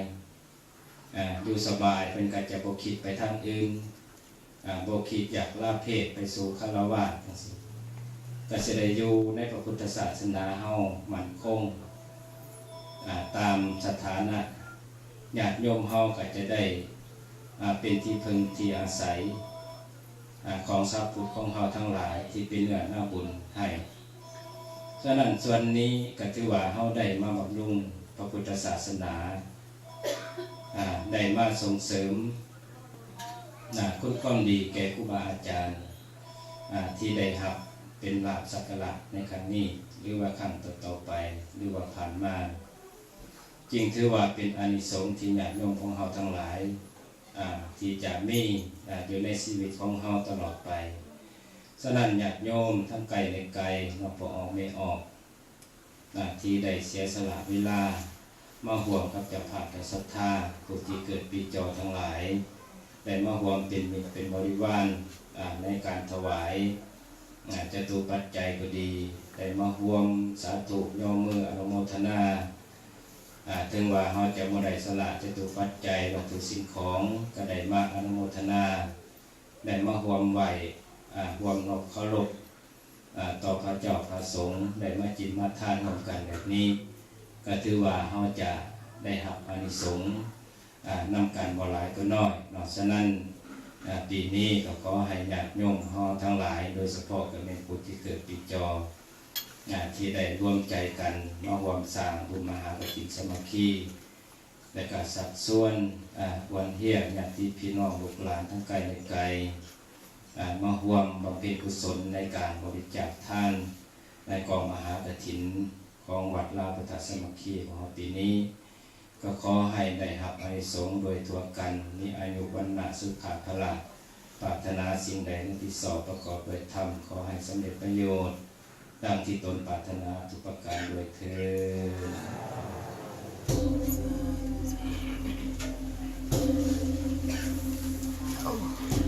ອ່າ ຢູ່ສະບາຍ ເພິ່ນກະຈະບໍ່ຄິດໄປທາງອື່ນ ອ່າ ບໍ່ຄິດຢາກລາເພດໄປສູ່ຄາລະວາດຈັ່ງຊີ້ ກະຊິໄດ້ຢູ່ໃນພະພຸດທະສາສະໜາເຮົາໝັ້ນຄົງ ອ່າ ຕາມສະຖານະ ຍາດໂຍມເຮົາກໍຈະໄດ້ ອ່າ ເປັນທີ່ເພິ່ງທີ່ອາໄສ ອ່າ ຂອງຊາວພຸດຂອງເຮົາທັງຫຼາຍທີ່ເປັນເນື້ອນາບຸນໃຫ້. ສະນັ້ນສ່ວນນີ້ກໍຖືວ່າເຮົາໄດ້ມາບຳລຸງພະພຸດທະສາສະໜາ ອ່າ ໄດ້ມາສົ່ງເສີມ ອ່າ ຄຸນຄວາມດີແກ່ຄູບາອາຈານ ອ່າ ທີ່ໄດ້ຮັບເປັນລາບສັກກາລະໃນຄັ້ງນີ້ ຫຼືວ່າຄັ້ງຕໍ່ໆໄປ ຫຼືວ່າຜ່ານມາ ຈຶ່ງຖືວ່າເປັນອານິສົງທີ່ຍາດໂຍມຂອງເຮົາທັງຫຼາຍ ອ່າ ທີ່ຈະມີ ອ່າ ຢູ່ໃນຊີວິດຂອງເຮົາຕະຫຼອດໄປ. ສະນັ້ນຍາດໂຍມທັງໃກ້ແລະໄກເນາະ ພໍ່ອອກແມ່ອອກ ອ່າ ທີ່ໄດ້ເສຍສະຫຼະເວລາມາຮ່ວມກັບເຈົ້າພາບເຈົ້າສັດທາ ຜູ້ທີ່ເກີດປີຈໍທັງຫຼາຍ ໄດ້ມາຮ່ວມເປັນມິດເປັນບໍລິວານ ອ່າ ໃນການຖວາຍ ອ່າ ຈະຕຸປັດໄຈກໍດີ ໄດ້ມາຮ່ວມສາທຸຍົກມືອະນຸໂມທະນາ ອ່າ ເຖິງວ່າເຮົາຈະບໍ່ໄດ້ສະຫຼະຈະຕຸປັດໄຈວັດຖຸສິ່ງຂອງ ກໍໄດ້ມາອະນຸໂມທະນາ ໄດ້ມາຮ່ວມໄຫວ້ ອ່າ ຮ່ວມນົບເຄົາລົບ ອ່າ ຕໍ່ພະເຈົ້າພະສົງ ໄດ້ມາກິນມາທານຮ່ວມກັນແບບນີ້ ກໍຖືວ່າເຮົາຈະໄດ້ຮັບອານິສົງ ອ່າ ນຳກັນບໍ່ຫຼາຍກໍໜ້ອຍເນາະ. ສະນັ້ນ ອ່າ ປີນີ້ກໍຂໍໃຫ້ຍາດໂຍມເຮົາທັງຫຼາຍ ໂດຍສະເພາະກໍແມ່ນຜູ້ທີ່ເກີດປີຈໍ ອ່າ ທີ່ໄດ້ລວມໃຈກັນມາຮ່ວມສ້າງບຸນມະຫາກະຖິນສາມັກຄີ ແລະກະຊັກຊວນ ອ່າ ອວນຮຽກຍາດຕິພີ່ນ້ອງລູກຫຼານທັງໃກ້ແລະໄກ ອ່າ ມາຮ່ວມບຳເພັນກຸສົນໃນການບໍລິຈາກທານໃນກອງມະຫາກະຖິນຂອງວັດລາວພຸດທະສາມັກຄີຂອງເຮົາປີນີ້ ກໍຂໍໃຫ້ໄດ້ຮັບອານິສົງໂດຍທົ່ວກັນ ມີອາຍຸວັນນະສຸຂະພະລະ ປາດຖະໜາສິ່ງໃດໃນທີ່ຊອບປະກອບດ້ວຍທຳ ຂໍໃຫ້ສຳເລັດປະໂຫຍດ ດັ່ງທີ່ຕົນປາດຖະໜາທຸກປະການດ້ວຍເທີ້ນ.